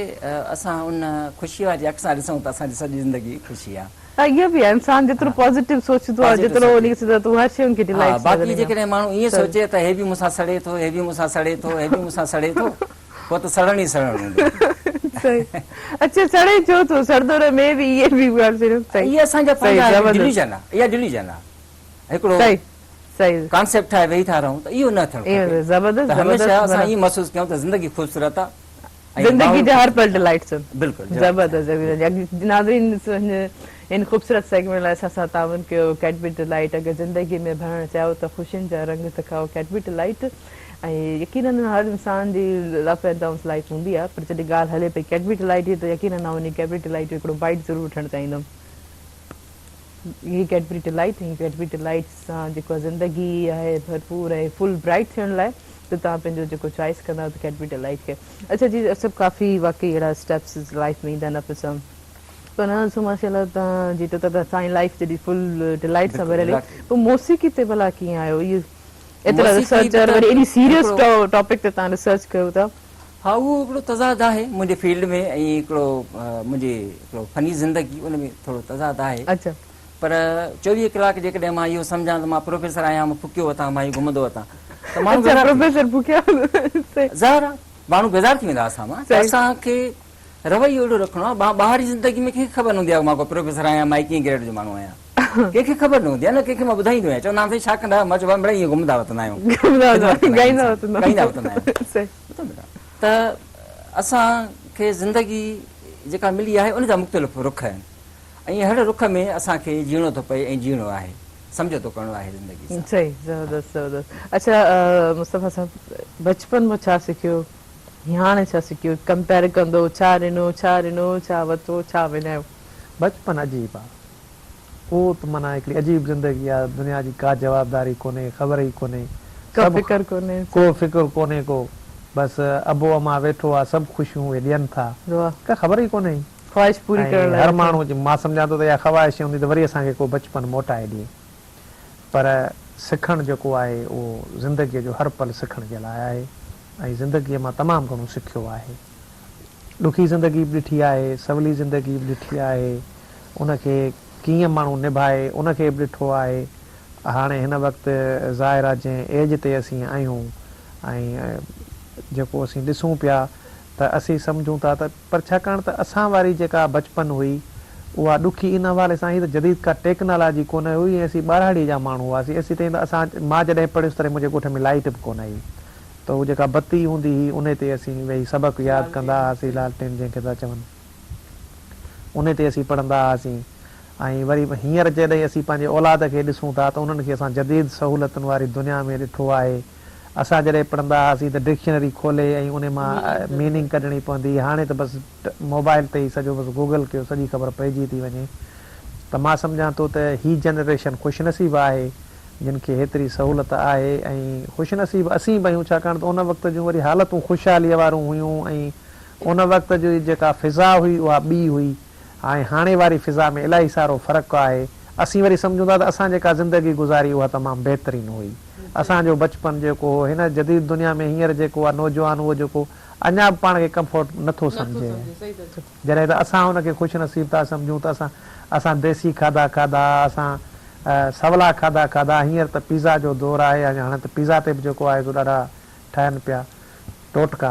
اسان ان خوشي واري اک سان ڏسون ته اسان جي سڄي زندگي خوشي آ. ها اهو به آهي انسان جيترو پازيٽو سوچندو آهي جيترو ان کي سڌو ته هر شيء ان کي ڊلائيٽ ها باقي جيڪڏهن ماڻهو ائين سوچي ته هي به مون سان سڙي ٿو هي به مون سان سڙي ٿو هي به مون سان سڙي ٿو پوء ته سڙڻ ئي سڙڻ هوندو. صحيح اڇا سڙي ڇو ٿو سڙندو رهي مي بي اهي به ڳالهه صرف صحيح اهي اسان جا پنهنجا ڊليوجن آ اها ڊليوجن آ هڪڙو صحيح صحيح ڪانسيپٽ ٺاهي ويهي ٿا رهون ته اهو نه ٿيڻ کپي زبردست ته هميشه اسان ائين محسوس ڪيون ته زندگي خوبصورت آ زندگي جا هر پل ڊلائيٽس آهن بلڪل زبردست زبردست ناظرين هن خوبصورت سيگمينٽ لاء اسان سان تعاون ڪيو ڪيڊبري ڊلائيٽ اگر زندگي ۾ ڀرڻ چاهيو ته خوشين جا رنگ سکاؤ ڪيڊبري ڊلائيٽ ۽ يقينن هر انسان جي اپ اينڊ ڊائونس لائيف هوندي آهي پر جڏهن ڳالهه هلي پئي ڪيڊبري ڊلائيٽ جي ته يقينن آئون انهي ڪيڊبري ڊلائيٽ جو هڪڙو بائيٽ ضرور وٺڻ چاهيندم هي ڪيڊبري ڊلائيٽ ۽ ڪيڊبري ڊلائيٽ سان جيڪو زندگي آهي ڀرپور ۽ فل برائيٽ ٿيڻ لاء ته توهان پنهنجو جيڪو چوائس ڪندا ته ڪيڊبري ڊلائيٽ کي اڇا جي سڀ ڪافي واقعي اهڙا اسٽيپس لائيف ۾ ايندا آهن اپ سان پر نه سو ماشاء الله توهان جي ته اسان جي لائيف جڏهن فل ڊلائيٽ سان ڀريل هئي پوء موسيقي تي ڀلا ڪيئن آيو اهو ايترا ريسرچر وري ايڏي سيريس ٽاپڪ تي توهان ريسرچ ڪيو ٿا. ها اهو هڪڙو تضاد آهي منهنجي فيلڊ ۾ ۽ هڪڙو منهنجي هڪڙو فني زندگي ان ۾ ٿورو تضاد آهي. اڇا. پر 24 ڪلاڪ جيڪڏهن مان اهو سمجهان ته مان پروفيسر آهيان مان ڦڪيو وتان مان ئي گهمندو وتان ته ماڻهو اڇا پروفيسر ڦڪيا ظاهر آهي ماڻهو بيزار ٿي ويندا اسان مان ته اسان کي رويو اهڙو رکڻو آهي ٻاهري زندگي ۾ ڪنهن کي خبر نه هوندي آهي مان ڪو پروفيسر آهيان مان ڪيئن گريڊ جو ماڻهو آهيان ڪنهن کي خبر نه هوندي آهي نه ڪنهن کي مان ٻڌائيندو آهيان چوندا آهن سائين ڇا ڪندا آهيو مان چيو مڙئي ائين گهمندا وتندا آهيون ڳائيندا وتندا ڳائيندا وتندا آهيون ته اسان کي زندگي جيڪا ملي آهي ان جا مختلف رخ آهن ۽ هر رخ ۾ اسان کي جيئڻو ٿو پئي ۽ جيئڻو آهي سمجهوتو ڪرڻو آهي زندگي سان. صحيح زبردست زبردست اڇا مصطفيٰ صاحب بچپن مان ڇا سکيو هاڻي ڇا سکيو ڪمپيئر ڪندو ڇا ڏنو ڇا ڏنو ڇا ورتو ڇا وڃايو. بچپن عجيب آ اهو ته معنيٰ هڪڙي عجيب زندگي آ دنيا جي ڪا جوابداري ڪونهي خبر ئي ڪونهي ڪو سڀ فڪر ڪونهي. ڪو فڪر ڪونهي ڪو بس ابو امان ويٺو آ سڀ خوشيون اهي ڏين ٿا ڪا خبر ئي ڪونهي خواهش پوري ۽ ڪرڻ لاء هر ويٺا. ماڻهو مان سمجهان ٿو ته اها خواهش هوندي ته وري اسان کي ڪو بچپن موٽائي ڏي پر سکڻ جيڪو آهي اهو زندگيء جو هر پل سکڻ جي لاء آهي ۽ زندگيء مان تمام گهڻو سکيو آهي. ڏکي زندگي به ڏٺي آهي، سولي زندگي به ڏٺي آهي، ان کي ڪيئن ماڻهو نڀائي ان کي به ڏٺو آهي. هاڻي هن وقت ظاهر آهي جنهن ايج تي اسين آهيون ۽ جيڪو اسين ڏسون پيا ته اسين سمجهون ٿا ته پر ڇاڪاڻ ته اسان واري جيڪا بچپن هئي اها ڏکي ان حوالي سان هئي ته جديد ڪا ٽيڪنالاجي ڪونه هئي ۽ اسين ٻهراڙيء جا ماڻهو هئاسين ايسيتائين ته اسان مان جڏهن پڙهيس تڏهن منهنجي ڳوٺ ۾ لائيٽ به ڪونه هئي ته هو جيڪا بتي هوندي هئي انهي تي اسين ويهي سبق ياد ڪندا هئاسين لالٽين جنهن کي ٿا چون انهي تي اسين پڙهندا هئاسين ۽ وري هينئر جڏهن اسين پنهنجي اولاد کي ڏسون ٿا ته انهن کي اسان جديد سهولتن واري دنيا ۾ ڏٺو آهي اسان جڏهن پڙهندا هئاسين ته ڊڪشنري کولي ۽ انهي مان ميننگ ڪڍڻي پوندي هئي، هاڻي ته بس موبائل تي ئي سڄو بس گوگل ڪيو سڄي خبر پئجي ٿي وڃي ته مان سمجهان ٿو ته هي جنريشن خوش نصيب آهي جن کي هيتري سهولت آهي ۽ خوش نصيب اسين به آهيون ڇاڪاڻ ته ان وقت جون وري حالتون خوشحاليء وارون هيون ۽ ان وقت جي جيڪا فضا هئي اها ٻي هئي. ۽ هاڻي واري فضا ۾ الاهي سارو فرق آهي. اسين وري سمجهون ٿا ته اسان جيڪا زندگي گذاري اها تمام بهترين هئي. اسان جو بچپن جيڪو هو هن جديد دنيا ۾ هينئر جيڪو آهي نوجوان اهو جيڪو اڃا به پاڻ کي ڪمفورٽ نه ٿو سمجهي. جڏهن ته اسان ان کي خوش نصيب ٿا سمجهون ته اسان اسان ديسي کاڌا کاڌا اسان سولا کاڌا کاڌا هينئر ته پيزا جو دور آهي ۽ هاڻي ته پيزا تي به جيڪو آهي سو ڏاڍا ٺهن پيا ٽوٽڪا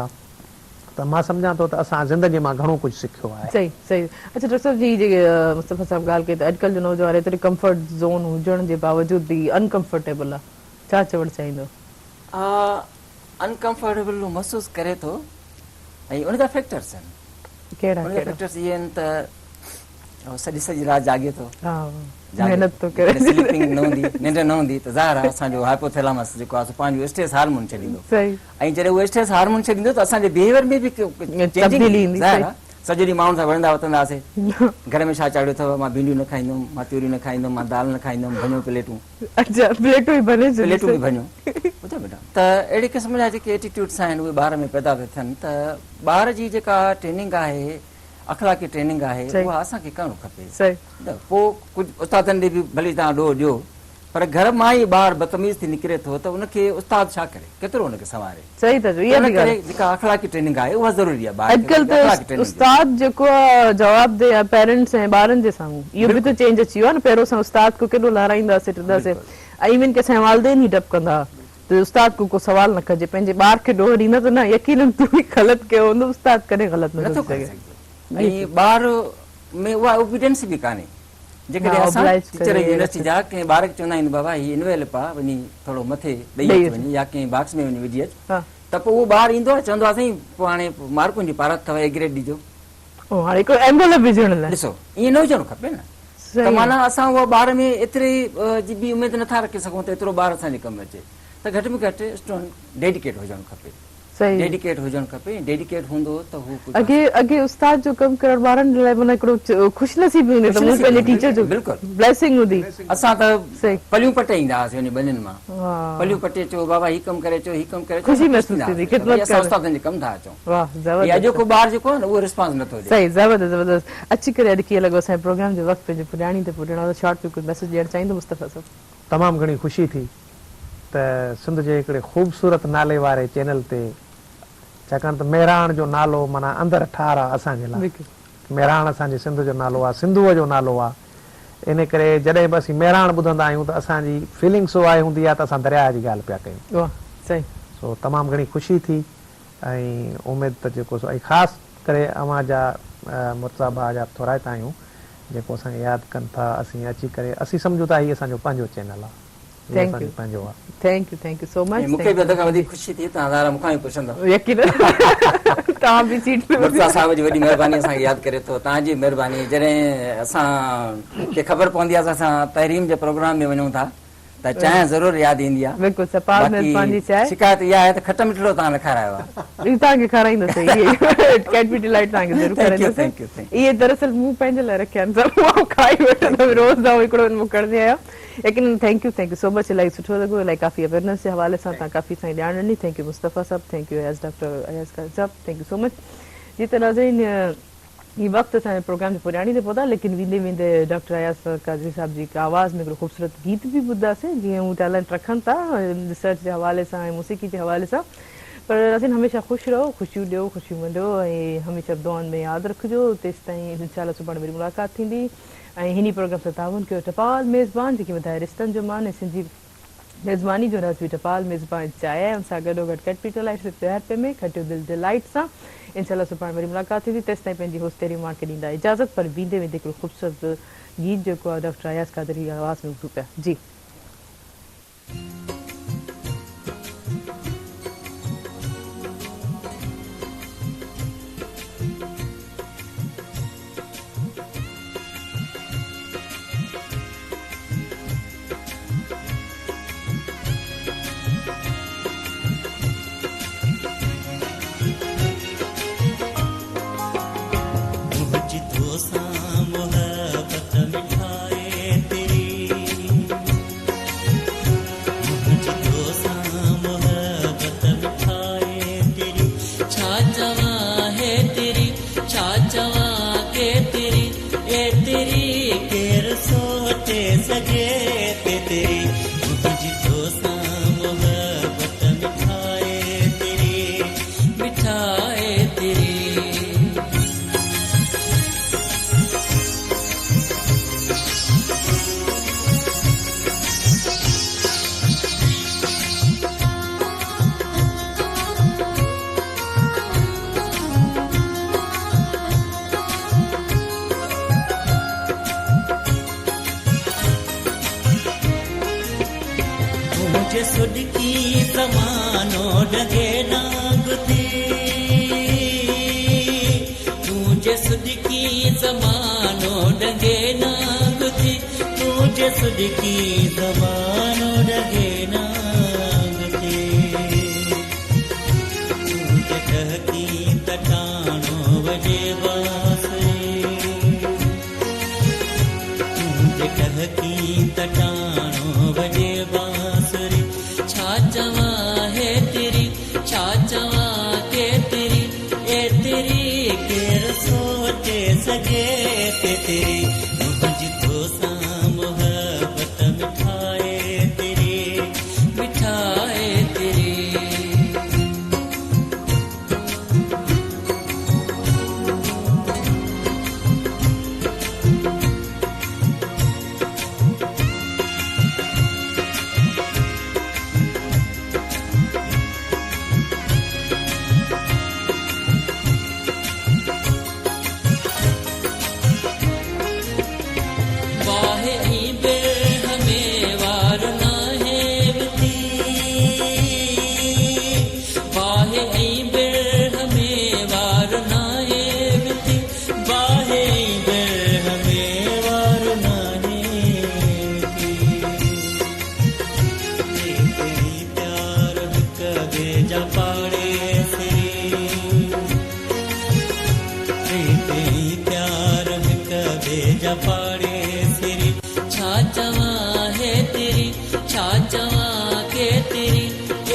ته مان سمجهان ٿو ته اسان زندگي مان گهڻو ڪجهه سکيو آهي. صحيح صحيح اڇا ڊاڪٽر صاحب جي جيڪي مصطفيٰ صاحب ڳالهه ڪئي ته اڄڪلهه جو نوجوان ايتري ڪمفرٽ زون هجڻ جي باوجود به انڪمفرٽيبل آهي ڇا چوڻ چاهيندو؟ انڪمفرٽيبل محسوس ڪري ٿو ۽ ان جا فيڪٽرس آهن. ڪهڙا ان جا ڪهڙا؟ فيڪٽرس اهي آهن ته هو سڄي سڄي رات جاڳي ٿو. محنت ٿو ڪري. سليپنگ نه هوندي، ننڊ نه هوندي ته ظاهر آهي اسان جو هائپوٿيلامس جيڪو آهي سو پنهنجو اسٽريس هارمون ڇڏيندو. ۽ جڏهن اهو اسٽريس هارمون ڇڏيندو ته اسان جي بيهيويئر ۾ به تبديلي ايندي. ظاهر آهي سڄو ڏينهن ماڻهن سان وڙهندا وتنداسين. گهر ۾ ڇا چاڙهيو اٿو، مان ڀينڊيون نه کائيندم، مان توريون نه کائيندم، مان دال نه کائيندم، ڀڃو پليٽون. اڇا پليٽون ئي ڀڃي ڇڏيون. پليٽون به ڀڃو. ٻڌو بيٽا ته اهڙي قسم جا جيڪي ايٽيٽيوڊس آهن اهي ٻار ۾ پيدا ٿا ٿين ته ٻار جي جيڪا ٽريننگ آهي اخلاقي ٽريننگ آهي اها اسان کي ڪرڻ کپي. ته پوء ڪجهه استادن ڏي به ڀلي توهان ڏوهه ڏيو پر گهر مان ئي ٻار بدتميز ٿي نڪري ٿو ته ان کي استاد ڇا ڪري ڪيترو ان کي سنواري. صحيح ٿا چئو اها ان به ڪري ڳالهه. جيڪا اخلاقي ٽريننگ آهي اها ضروري آهي ٻار کي اڄڪلهه ته اخلاقي ته ٽريننگ ڏيو. استاد جيڪو آهي جواب ده آهي پيرنٽس ۽ ٻارن جي سامهون اهو به ته چينج اچي ويو آهي نه پهريون اسان استاد کي ڪيڏو لارائيندا هئاسين ٽندا هئاسين ۽ ايون ڪي اسان جا والدين ئي ڊپ ڪندا هئا ته استاد کان ڪو سوال نه ڪجي پنهنجي ٻار کي ڏوهه ڏيندا ته نه يقينن تون ئي غلط ڪيو هوندو استاد ڪڏهن غلط نٿو نٿو ٿي ڪري سگهي. سگهجي ۽ ٻار ۾ اها اوبيڊينس به ڪانهي جيڪڏهن اسان ٽيچر يونيورسٽي جا ڪنهن ٻار کي چوندا آهيون بابا هي انويلپ آ وڃي ٿورو مٿي ڏئي اچ وڃي يا ڪنهن باڪس ۾ وڃي وجهي اچ ته پوء اهو ٻار ايندو آهي چوندو آهي سائين پوء هاڻي مارڪن جي پارت اٿو اي گريڊ ڏجو. او هاڻي هڪڙو اينويلپ وجهڻ لاء. ڏسو ائين نه هجڻ کپي نه ته معنيٰ اسان اها ٻار ۾ ايتري جي به اميد نٿا رکي سگهون ته ايترو ٻار اسان جي ڪم اچي ته گهٽ ۾ گهٽ اسٽوڊنٽ ڊيڊيڪيٽ هجڻ کپي. ڊيڊيڪيٽ هجڻ کپي ۽ ڊيڊيڪيٽ هوندو ته هو ڪجهه اڳي اڳي استاد جو ڪم ڪرڻ ٻارن جي لاء معنيٰ هڪڙو خوش نصيبي هوندي ته مون پنهنجي ٽيچر جو بلڪل بليسنگ هوندي. اسان ته پليون پٽي ايندا هئاسين وڃي ٻنين مان پليون پٽي اچو بابا هي ڪم ڪري اچو هي ڪم ڪري اچو خوشي محسوس ٿيندي خدمت ڪرڻ اسان استادن جي ڪم ٿا اچون واهه زبردست هي اڄوڪو ٻار جيڪو آهي نه اهو رسپانس نٿو ڏي. صحيح زبردست زبردست اچي ڪري اڄ ڪيئن لڳو اسان جي پروگرام جو وقت پنهنجي پڄاڻي تي پڄڻو آهي شارٽ ۾ ڪجهه ميسيج ڏيڻ چاهيندو مصطفيٰ صاحب. تمام گهڻي خوشي ٿي ته سنڌ جي هڪڙي خوبصورت نالي واري چينل تي ڇاڪاڻ ته مهراڻ جو نالو معنيٰ اندر ٺار آ اسان جي لاء مهراڻ اسان جي سنڌ جو نالو آ سنڌوء جو نالو آ ان ڪري جڏهن به اسين مهراڻ ٻڌندا آهيون ته اسان جي فيلنگس اها هوندي آ ته اسان درياهه جي ڳالهه پيا ڪيون سو تمام گهڻي خوشي ٿي ۽ اميد ته جيڪو سو ۽ خاص ڪري اوهان جا مرتضيٰ ڀاء جا به ٿورائتا آهيون جيڪو اسان کي ياد ڪن ٿا اسين اچي ڪري اسين سمجهون ٿا هي اسان جو پنهنجو چينل آ. هي اسان جو پنهنجو آ. Thank you thank you so much. مون کي به اڌ کان وڌيڪ خوشي ٿي توهان ظاهر آ مون کان به پڇندؤ. يقينن توهان به سيٽ تي مرتضيٰ صاحب جي وڏي مهرباني اسان کي ياد ڪري ٿو توهان جي مهرباني جڏهن اسان کي خبر پوندي آ ته اسان تحريم جي پروگرام ۾ وڃون ٿا ته چانهه ضرور ياد ايندي آ. بلڪل سپاهه مهربان جي چانهه. شڪايت اها آهي ته کٽ مٺڙو توهان نه کارايو آ. هي توهان کي کارائينداسين اهي ڪيڊبري ڊيلائيٽ توهان کي ضرور کارائينداسين اهي دراصل مون پنهنجي لاء رکيا آهن سر آئون کائي وٺندم روز آئون هڪڙو ان مان کڻندي آهيان. يقينن thank you thank you so much الائي سٺو لڳو الائي ڪافي اويرنس جي حوالي سان تان ڪافي سائين ڄاڻ ڏني thank you Mustafa صاحب thank you Ayaz doctor Ayaz Khan صاحب thank you so much جي ته ناظرين هي وقت اسان جي پروگرام جي پڄاڻي تي پهتا ليڪن ويندي ويندي ڊاڪٽر اياز قادري صاحب جي هڪ آواز ۾ هڪڙو خوبصورت گيت به ٻڌنداسين جيئن هو ٽيلنٽ رکن ٿا ريسرچ جي حوالي سان ۽ موسيقي جي حوالي سان پر ناظرين هميشه خوش رهو خوشيون ڏيو خوشيون ونڊيو ۽ هميشه دعائن ۾ ياد رکجو تيستائين انشاء الله سڀاڻي وري ملاقات ٿيندي ۽ هن ئي پروگرام سان تعاون ڪيو ٽپال ميزبان جيڪي وڌائي رشتن جو مان ۽ سنڌي ميزباني جو راز به ٽپال ميزبان چاهي ۽ ان سان گڏوگڏ ڪٽ پيٽ لائيٽ صرف 10 رپئي ۾ کٽيو دل ڊلائيٽ سان انشاء الله سڀاڻي وري ملاقات ٿيندي تيستائين پنهنجي هوسٽ تيري مان کي ڏيندا اجازت پر ويندي ويندي هڪڙو خوبصورت گيت جيڪو آهي ڊاڪٽر اياز قادري جي آواز ۾ ٻڌون پيا جي. منهنجي توسان محبت مٺائي تيري. تون جي سڏڪي زمانو ڏنگي نانگ ٿي، تون جي سڏڪي زمانو ڏنگي نانگ ٿي، تون جي سڏڪي زمانو ڏنگي نانگ ٿي. تون جي ٽهڪي ته ٽاڻو وڄي بانسري، تون جي ٽهڪي ته ٽاڻو وڄي بانسري. ڇا چوان هيتري، ڇا چوان ڪيتري، ايتري ڪير سوچي سگهي تيتري. منهنجي توسان محبت مٺائي تري، مٺائي تري. باهه ۽ برهه ۾ وار ناهي وڌي، باهه ۽ برهه ۾ وار ناهي وڌي، باهه ۽ برهه ۾ وار ناهي وڌي. پريت ۽ پيار هڪ ٻئي جا پاڙيسري، پريت ۽ پيار هڪ ٻئي جا پاڙيسري. ڇا چوان هيتري، ڇا چوان ڪيتري،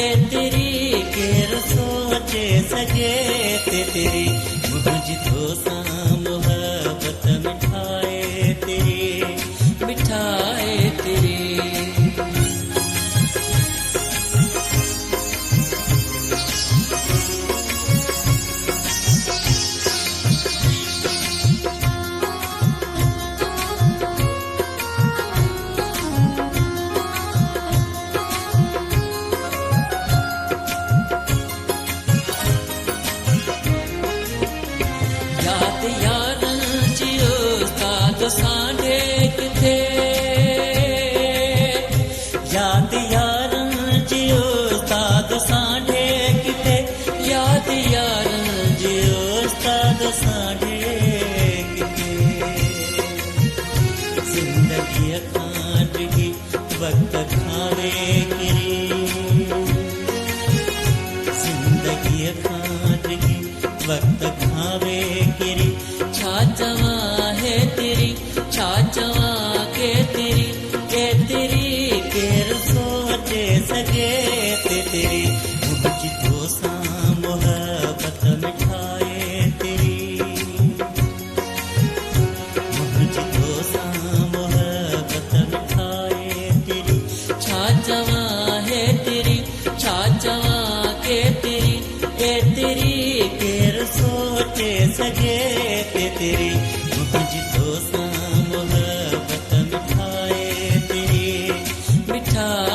ايتري ڪير سوچي سگهي تيتري. منهنجي توسان محبت مٺائي تري، مٺائي تري. ياد يارن جي استاد سانڍي ڪٿي، ياد يارن جي استاد سانڍي ڪٿي، ياد يارن جي استاد سانڍي ڪٿي. زندگيء کان ڊگهي وقت کان ويڪري، زندگيء کان ڊگهي وقت کان ويڪري. ڇا چوان هيتري، ڇا چوان ڪيتري، ايتري ڪير سوچي سگهي تيتري. منهنجي توسان محبت مٺائي تري، منهنجي توسان محبت مٺائي تري. ڇا چوان هيتري، ڇا چوان ڪيتري، ايتري ڪير سوچي سگهي تيتري. منهنجي توسان محبت مٺائي تري، مٺائي.